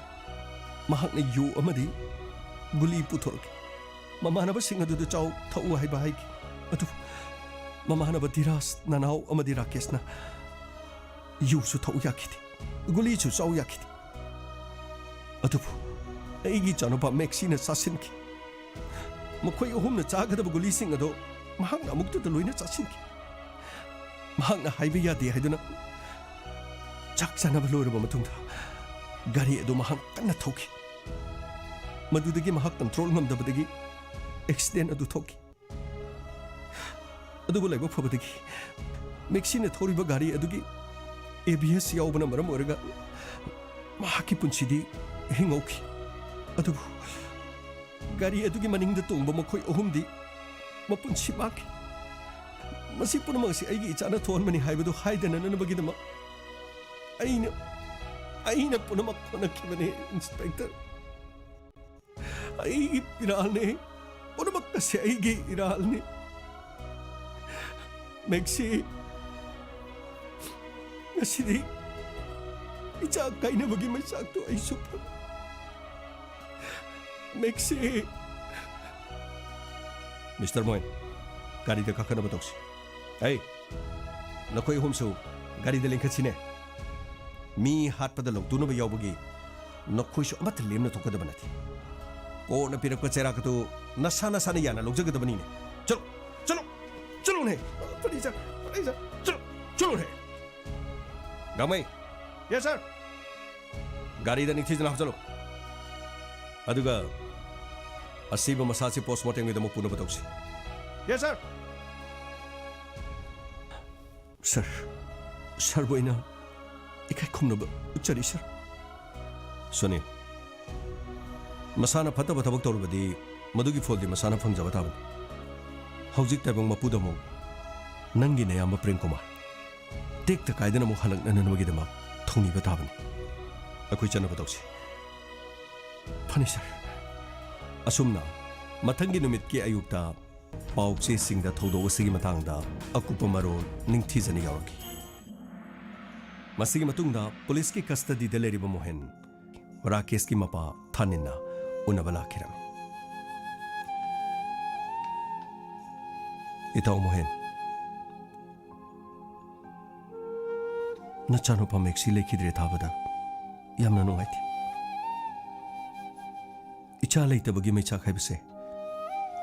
ꯃꯍꯥꯛꯅ ꯌꯨ ꯑꯃꯗꯤ ꯒꯨꯂꯤ ꯄꯨꯊꯣꯔꯛꯈꯤ꯫ ꯃꯃꯥꯟꯅꯕꯁꯤꯡ ꯑꯗꯨꯗ ꯆꯥꯎ ꯊꯛꯎ ꯍꯥꯏꯕ ꯍꯥꯏꯈꯤ꯫ ꯑꯗꯨꯕꯨ ꯃꯃꯥꯟꯅꯕ ꯙꯤꯔꯥꯖ, ꯅꯅꯥꯎ ꯑꯃꯗꯤ ꯔꯥꯀꯦꯁꯅ ꯌꯨꯁꯨ ꯊꯛꯎ ꯌꯥꯈꯤꯗꯦ, ꯒꯨꯂꯤꯁꯨ ꯆꯥꯎ ꯌꯥꯈꯤꯗꯦ꯫ ꯑꯗꯨꯕꯨ ꯑꯩꯒꯤ ꯏꯆꯥꯅꯨꯄꯥ ꯃꯦꯛꯁꯤꯅ ꯆꯥꯁꯤꯟꯈꯤ꯫ ꯃꯈꯣꯏ ꯑꯍꯨꯝꯅ ꯆꯥꯒꯗꯕ ꯒꯨꯂꯤꯁꯤꯡ ꯑꯗꯣ ꯃꯍꯥꯛꯅ ꯑꯃꯨꯛꯇꯗ ꯂꯣꯏꯅ ꯆꯥꯁꯤꯟꯈꯤ꯫ ꯃꯍꯥꯛꯅ ꯍꯥꯏꯕ ꯌꯥꯗꯦ ꯍꯥꯏꯗꯨꯅ ꯆꯥꯛ ꯆꯥꯅꯕ ꯂꯣꯏꯔꯕ ꯃꯇꯨꯡꯗ ꯒꯥꯔꯤ ꯑꯗꯨ ꯃꯍꯥꯛ ꯀꯟꯅ ꯊꯧꯈꯤ꯫ ꯃꯗꯨꯗꯒꯤ ꯃꯍꯥꯛ ꯀꯟꯇ꯭ꯔꯣꯜ ꯉꯝꯗꯕꯗꯒꯤ ꯑꯦꯛꯁꯤꯗꯦꯟ ꯑꯗꯨ ꯊꯣꯛꯈꯤ꯫ ꯑꯗꯨꯕꯨ ꯂꯥꯏꯕꯛ ꯐꯕꯗꯒꯤ ꯃꯦꯛꯁꯤꯅ ꯊꯧꯔꯤꯕ ꯒꯥꯔꯤ ꯑꯗꯨꯒꯤ ꯑꯦ ꯕꯤ ꯑꯦꯁ ꯌꯥꯎꯕꯅ ꯃꯔꯝ ꯑꯣꯏꯔꯒ ꯃꯍꯥꯛꯀꯤ ꯄꯨꯟꯁꯤꯗꯤ ꯍꯤꯡꯍꯧꯈꯤ꯫ ꯑꯗꯨꯕꯨ ꯒꯥꯔꯤ ꯑꯗꯨꯒꯤ ꯃꯅꯤꯡꯗ ꯇꯣꯡꯕ ꯃꯈꯣꯏ ꯑꯍꯨꯝꯗꯤ ꯃꯄꯨꯟꯁꯤ ꯃꯥꯡꯈꯤ꯫ ꯃꯁꯤ ꯄꯨꯝꯅꯃꯛ ꯑꯁꯤ ꯑꯩꯒꯤ ꯏꯆꯥꯅ ꯊꯣꯛꯍꯟꯕꯅꯤ ꯍꯥꯏꯕꯗꯨ ꯍꯥꯏꯗꯅꯅꯕꯒꯤꯗꯃꯛ ꯑꯩꯅ, ꯑꯩꯅ ꯄꯨꯝꯅꯃꯛ ꯍꯣꯠꯅꯈꯤꯕꯅꯤ, ꯏꯟꯁꯄꯦꯛꯇꯔ꯫ ꯑꯩꯒꯤ ꯏꯔꯥꯜꯅꯤ꯫ ꯄꯨꯝꯅꯃꯛ ꯑꯁꯤ ꯑꯩꯒꯤ ꯏꯔꯥꯜꯅꯤ꯫ ꯃꯦꯛꯁꯤ, ꯉꯁꯤꯗꯤ ꯏꯆꯥ ꯀꯥꯏꯅꯕꯒꯤ ꯃꯩꯆꯥꯛꯇꯨ ꯑꯩꯁꯨ ꯐꯪ-, ꯃꯦꯛꯁꯤ꯫ ꯃꯤꯁꯇꯔ ꯃꯣꯏꯟ, ꯒꯥꯔꯤꯗ ꯀꯥꯈꯠꯅꯕ ꯇꯧꯁꯤ꯫ ꯑꯩ, ꯅꯈꯣꯏ ꯑꯍꯨꯝꯁꯨ ꯒꯥꯔꯤꯗ ꯂꯦꯡꯈꯠꯁꯤꯅꯦ꯫ ꯃꯤ ꯍꯥꯠꯄꯗ ꯂꯧꯇꯨꯅꯕ ꯌꯥꯎꯕꯒꯤ ꯅꯈꯣꯏꯁꯨ ꯑꯃꯠꯇ ꯂꯦꯝꯅ ꯊꯣꯛꯀꯗꯕ ꯅꯠꯇꯦ꯫ ꯀꯣꯔꯠꯅ ꯄꯤꯔꯛꯄ ꯆꯩꯔꯥꯛ ꯑꯗꯨ ꯅꯁꯥ ꯅꯁꯥꯅ ꯌꯥꯅ ꯂꯧꯖꯒꯗꯕꯅꯤꯅꯦ꯫ ꯆꯠꯂꯣ, ꯆꯠꯂꯣ, ꯆꯠꯂꯣꯅꯦ꯫ ꯐꯔꯅꯤꯆꯔ, ꯐꯔꯅꯤꯆꯔ, ꯆꯠꯂꯣ, ꯆꯠꯂꯣꯅꯦ꯫ ꯒꯥꯡꯃꯩ꯫ ꯌꯦꯁ, ꯁꯥꯔ꯫ ꯒꯥꯔꯤꯗ ꯅꯤꯡꯊꯤꯖꯅ ꯍꯥꯞꯆꯜꯂꯨ꯫ ꯑꯗꯨꯒ ꯑꯁꯤꯕ ꯃꯁꯥꯁꯤ ꯄꯣꯁꯃꯣꯔꯇꯦꯝꯒꯤꯗꯃꯛ ꯄꯨꯅꯕ ꯇꯧꯁꯤ꯫ ꯌꯦꯁ, ꯁꯥꯔ꯫ ꯁꯥꯔ, ꯁꯥꯔꯕꯨ ꯑꯩꯅ ꯏꯀꯥꯏ ꯈꯨꯝꯅꯕ ꯎꯠꯆꯔꯤ, ꯁꯥꯔ꯫ ꯁꯨꯅꯤꯜ, ꯃꯁꯥꯅ ꯐꯠꯇꯕ ꯊꯕꯛ ꯇꯧꯔꯕꯗꯤ ꯃꯗꯨꯒꯤ ꯐꯣꯜꯗꯤ ꯃꯁꯥꯅ ꯐꯪꯖꯕ ꯇꯥꯕꯅꯤ꯫ ꯍꯧꯖꯤꯛ ꯇꯥꯏꯕꯪ ꯃꯄꯨꯗ ꯑꯃꯨꯛ ꯅꯪꯒꯤ ꯅꯌꯥꯝꯕ ꯄ꯭ꯔꯦꯝ ꯀꯨꯃꯥꯔ ꯇꯦꯛꯇ ꯀꯥꯏꯗꯅ ꯑꯃꯨꯛ ꯍꯜꯂꯛꯅꯅꯕꯒꯤꯗꯃꯛ ꯊꯧꯅꯤꯕ ꯇꯥꯕꯅꯤ꯫ ꯑꯩꯈꯣꯏ ꯆꯠꯅꯕ ꯇꯧꯁꯤ꯫ ꯐꯅꯤ, ꯁꯥꯔ꯫ ꯑꯁꯨꯝꯅ ꯃꯊꯪꯒꯤ ꯅꯨꯃꯤꯠꯀꯤ ꯑꯌꯨꯛꯇ ꯄꯥꯎ ꯆꯦꯁꯤꯡꯗ ꯊꯧꯗꯣꯛ ꯑꯁꯤꯒꯤ ꯃꯇꯥꯡꯗ ꯑꯀꯨꯞꯄ ꯃꯔꯣꯜ ꯅꯤꯡꯊꯤꯖꯅ ꯌꯥꯎꯔꯛꯈꯤ꯫ ꯃꯁꯤꯒꯤ ꯃꯇꯨꯡꯗ ꯄꯨꯂꯤꯁꯀꯤ ꯀꯁꯇꯗꯤꯗ ꯂꯩꯔꯤꯕ ꯃꯣꯍꯦꯟ ꯔꯥꯀꯦꯁꯀꯤ ꯃꯄꯥ ꯊꯥꯅꯤꯟꯅ ꯎꯅꯕ ꯂꯥꯛꯈꯤꯔꯝꯃꯤ꯫ ꯏꯇꯥꯎ ꯃꯣꯍꯦꯟ, ꯅꯆꯥꯅꯨꯄꯥ ꯃꯦꯛꯁꯤ ꯂꯩꯈꯤꯗ꯭ꯔꯦ ꯊꯥꯕꯗ ꯌꯥꯝꯅ ꯅꯨꯡꯉꯥꯏꯇꯦ꯫ ꯏꯆꯥ ꯂꯩꯇꯕꯒꯤ ꯃꯩꯆꯥꯛ ꯍꯥꯏꯕꯁꯦ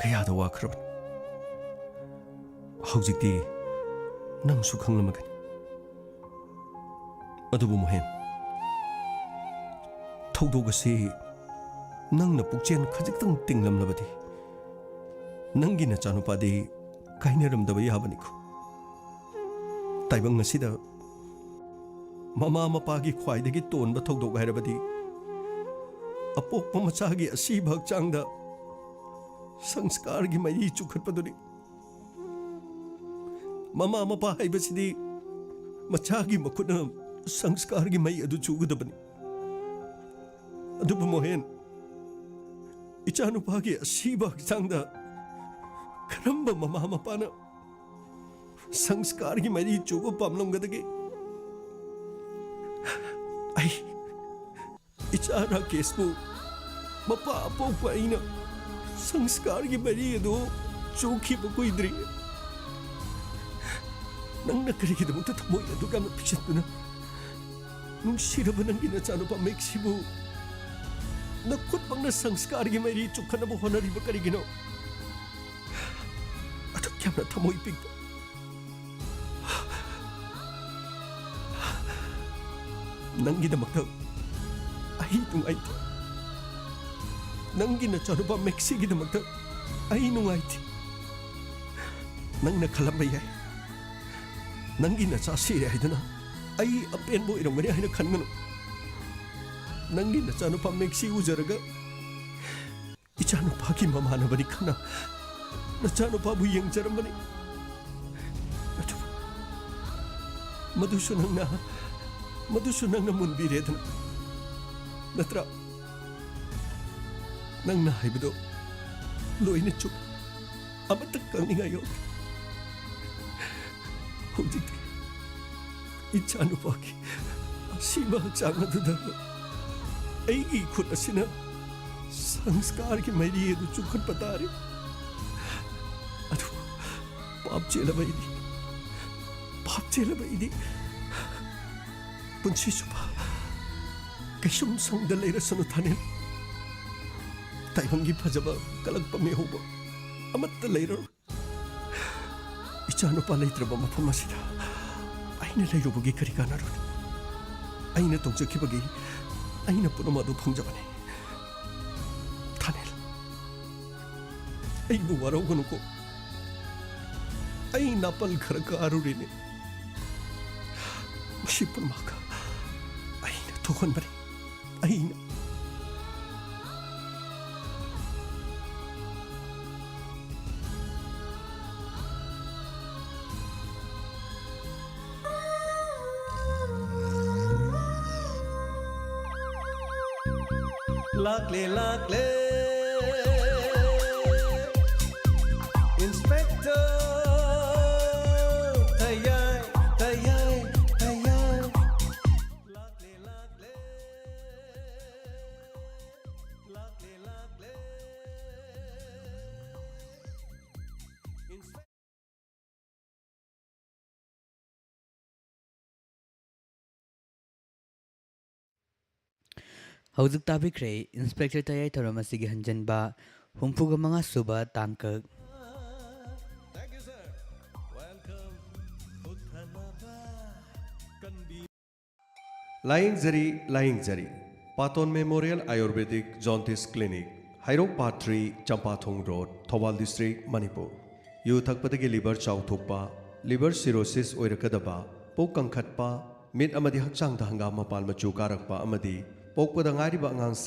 ꯀꯌꯥꯗ ꯋꯥꯈ꯭ꯔꯕꯅꯣ꯫ ꯍꯧꯖꯤꯛꯇꯤ ꯅꯪꯁꯨ ꯈꯪꯂꯝꯃꯒꯅꯤ꯫ ꯑꯗꯨꯕꯨ ꯃꯣꯍꯦꯟ, ꯊꯧꯗꯣꯛ ꯑꯁꯤ ꯅꯪꯅ ꯄꯨꯛꯆꯦꯜ ꯈꯖꯤꯛꯇꯪ ꯇꯤꯡꯂꯝꯂꯕꯗꯤ ꯅꯪꯒꯤ ꯅꯆꯥꯅꯨꯄꯥꯗꯤ ꯀꯥꯏꯅꯔꯝꯗꯕ ꯌꯥꯕꯅꯤꯀꯣ꯫ ꯇꯥꯏꯕꯪ ꯑꯁꯤꯗ ꯃꯃꯥ ꯃꯄꯥꯒꯤ ꯈ꯭ꯋꯥꯏꯗꯒꯤ ꯇꯣꯟꯕ ꯊꯧꯗꯣꯛ ꯍꯥꯏꯔꯕꯗꯤ ꯑꯄꯣꯛꯄ ꯃꯆꯥꯒꯤ ꯑꯁꯤꯕ ꯍꯛꯆꯥꯡꯗ ꯁꯪꯁꯀꯥꯔꯒꯤ ꯃꯩ ꯆꯨꯈꯠꯄꯗꯨꯅꯤ꯫ ꯃꯃꯥ ꯃꯄꯥ ꯍꯥꯏꯕꯁꯤꯗꯤ ꯃꯆꯥꯒꯤ ꯃꯈꯨꯠꯅ ꯁꯪꯁꯀꯥꯔꯒꯤ ꯃꯩ ꯑꯗꯨ ꯆꯨꯒꯗꯕꯅꯤ꯫ ꯑꯗꯨꯕꯨ ꯃꯣꯍꯦꯟ, ꯏꯆꯥꯅꯨꯄꯥꯒꯤ ꯑꯁꯤꯕ ꯍꯛꯆꯥꯡꯗ ꯀꯔꯝꯕ ꯃꯃꯥ ꯃꯄꯥꯅ ꯁꯪꯁꯀꯥꯔꯒꯤ ꯃꯩ ꯆꯨꯕ ꯄꯥꯝꯂꯝꯒꯗꯒꯦ? ꯑꯩ ꯏꯆꯥ ꯔꯥꯀꯦꯁꯄꯨ ꯃꯄꯥ ꯑꯄꯣꯛꯄ ꯑꯩꯅ ꯁꯪꯁꯀꯥꯔꯒꯤ ꯃꯩ ꯑꯗꯨ ꯆꯨꯈꯤꯕ ꯀꯨꯏꯗ꯭ꯔꯤ꯫ ꯅꯪꯅ ꯀꯔꯤꯒꯤꯗꯃꯛꯇ ꯊꯃꯣꯏ ꯑꯗꯨꯛ ꯌꯥꯝꯅ ꯄꯤꯛꯁꯤꯟꯗꯨꯅ ꯅꯨꯡꯁꯤꯔꯕ ꯅꯪꯒꯤ ꯅꯆꯥꯅꯨꯄꯥ ꯃꯦꯛꯁꯤꯕꯨ ꯅꯈꯨꯠꯃꯛꯅ ꯁꯪꯁꯀꯥꯔꯒꯤ ꯃꯩ ꯆꯨꯈꯠꯅꯕ ꯍꯣꯠꯅꯔꯤꯕ ꯀꯔꯤꯒꯤꯅꯣ? ꯑꯗꯨꯛ ꯌꯥꯝꯅ ꯊꯃꯣꯏ ꯄꯤꯛꯄ꯫ ꯅꯪꯒꯤꯗꯃꯛꯇ ꯑꯩ ꯅꯨꯡꯉꯥꯏꯇꯦ꯫ ꯅꯪꯒꯤ ꯅꯆꯥꯅꯨꯄꯥ ꯃꯦꯛꯁꯤꯒꯤꯗꯃꯛꯇ ꯑꯩ ꯅꯨꯡꯉꯥꯏꯇꯦ꯫ ꯅꯪꯅ ꯈꯜꯂꯝꯕ ꯌꯥꯏ, ꯅꯪꯒꯤ ꯅꯆꯥ ꯁꯤꯔꯦ ꯍꯥꯏꯗꯨꯅ ꯑꯩ ꯑꯄꯦꯟꯕ ꯑꯣꯏꯔꯝꯒꯅꯤ ꯍꯥꯏꯅ ꯈꯟꯒꯅꯨ꯫ ꯅꯪꯒꯤ ꯅꯆꯥꯅꯨꯄꯥ ꯃꯦꯛꯁꯤ ꯎꯖꯔꯒ ꯏꯆꯥꯅꯨꯄꯥꯒꯤ ꯃꯃꯥꯟꯅꯕꯅꯤ ꯈꯟꯅ ꯅꯆꯥꯅꯨꯄꯥꯕꯨ ꯌꯦꯡꯖꯔꯝꯕꯅꯤ꯫ ꯑꯗꯨꯕꯨ ꯃꯗꯨꯁꯨ ꯅꯪꯅ, ꯃꯗꯨꯁꯨ ꯅꯪꯅ ꯃꯨꯟꯕꯤꯔꯦꯗꯅ꯫ ꯅꯠꯇ꯭ꯔꯥ? ꯅꯪꯅ ꯍꯥꯏꯕꯗꯣ ꯂꯣꯏꯅ ꯆꯨꯝ꯫ ꯑꯃꯠꯇ ꯀꯛꯅꯤꯡꯉꯥꯏ ꯌꯥꯎꯗꯦ꯫ ꯍꯧꯖꯤꯛꯇꯤ ꯏꯆꯥꯅꯨꯄꯥꯒꯤ ꯑꯁꯤꯕ ꯍꯛꯆꯥꯡ ꯑꯗꯨꯗ ꯑꯩꯒꯤ ꯈꯨꯠ ꯑꯁꯤꯅ ꯁꯪꯁꯀꯥꯔꯒꯤ ꯃꯩꯔꯤ ꯑꯗꯨ ꯆꯨꯞꯈꯠꯄ ꯇꯥꯔꯦ꯫ ꯑꯗꯨꯕꯨ ꯄꯥꯞ ꯆꯦꯜꯂꯕ ꯑꯩꯗꯤ, ꯄꯥꯞ ꯆꯦꯜꯂꯕ ꯑꯩꯗꯤ ꯄꯨꯟꯁꯤ ꯆꯨꯞꯄ ꯀꯩꯁꯨꯝ ꯁꯪꯗ ꯂꯩꯔꯁꯅꯨ ꯊꯥꯅꯤꯜ꯫ ꯇꯥꯏꯕꯪꯒꯤ ꯐꯖꯕ ꯀꯂꯛꯄ ꯃꯤꯍꯧꯕ ꯑꯃꯠꯇ ꯂꯩꯔꯔꯣꯏ꯫ ꯏꯆꯥꯅꯨꯄꯥ ꯂꯩꯇ꯭ꯔꯕ ꯃꯐꯝ ꯑꯁꯤꯗ ꯑꯩꯅ ꯂꯩꯔꯨꯕꯒꯤ ꯀꯔꯤ ꯀꯥꯟꯅꯔꯨꯅꯤ? ꯑꯩꯅ ꯇꯧꯖꯈꯤꯕꯒꯤ ꯑꯩꯅ ꯄꯨꯝꯅꯃꯛ ꯑꯗꯨ ꯐꯪꯖꯕꯅꯤ꯫ ꯊꯥꯅꯤꯜ, ꯑꯩꯕꯨ ꯋꯥꯔꯧꯒꯅꯨꯀꯣ꯫ ꯑꯩ ꯅꯥꯄꯜ ꯈꯔ ꯀꯥꯔꯨꯔꯦꯅꯦ꯫ ꯃꯁꯤ ꯄꯨꯝꯅꯃꯛ ꯑꯩꯅ ꯊꯣꯛꯍꯟꯕꯅꯤ꯫ ꯑꯩꯅ꯫ ꯂꯥꯛꯂꯦ, ꯂꯥꯛꯂꯦ, Inspector ꯊꯌꯥꯏ, ꯊꯌꯥꯏ, ꯊꯌꯥꯏ꯫ ꯂꯥꯛꯂꯦ, ꯂꯥꯛꯂꯦ, ꯂꯥꯛꯂꯦ, ꯂꯥꯛꯂꯦ꯫ Inspector ꯍꯧꯖꯤꯛ ꯇꯥꯕꯤꯈ꯭ꯔꯦ ꯏꯟꯁꯄꯦꯛꯇꯔ ꯊꯌꯥꯏ ꯊꯧꯔꯝ ꯑꯁꯤꯒꯤ ꯍꯟꯖꯟꯕ ꯍꯨꯝꯐꯨꯒ ꯃꯉꯥ ꯁꯨꯕ ꯇꯥꯡꯀꯛ꯫ Thank you, sir. Welcome. ꯂꯥꯌꯦꯡꯖꯔꯤ, ꯂꯥꯌꯦꯡꯖꯔꯤ꯫ Paton memorial Ayurvedic joints clinic, Heirok part three, Champathong road, Thoubal district, Manipur. ꯌꯨ ꯊꯛꯄꯗꯒꯤ ꯂꯤꯚꯔ ꯆꯥꯎꯊꯣꯛꯄ, ꯂꯤꯚꯔ ꯁꯤꯔꯣꯁꯤꯁ ꯑꯣꯏꯔꯛꯀꯗꯕ, ꯄꯨꯛ ꯀꯪꯈꯠꯄ, ꯃꯤꯠ ꯑꯃꯗꯤ ꯍꯛꯆꯥꯡꯗ ꯍꯪꯒꯥꯝ ꯃꯄꯥꯟ ꯃꯆꯨ ꯀꯥꯔꯛꯄ ꯑꯃꯗꯤ ꯄꯣꯛꯄꯗ ꯉꯥꯏꯔꯤꯕ ꯑꯉꯥꯡꯁꯤꯡ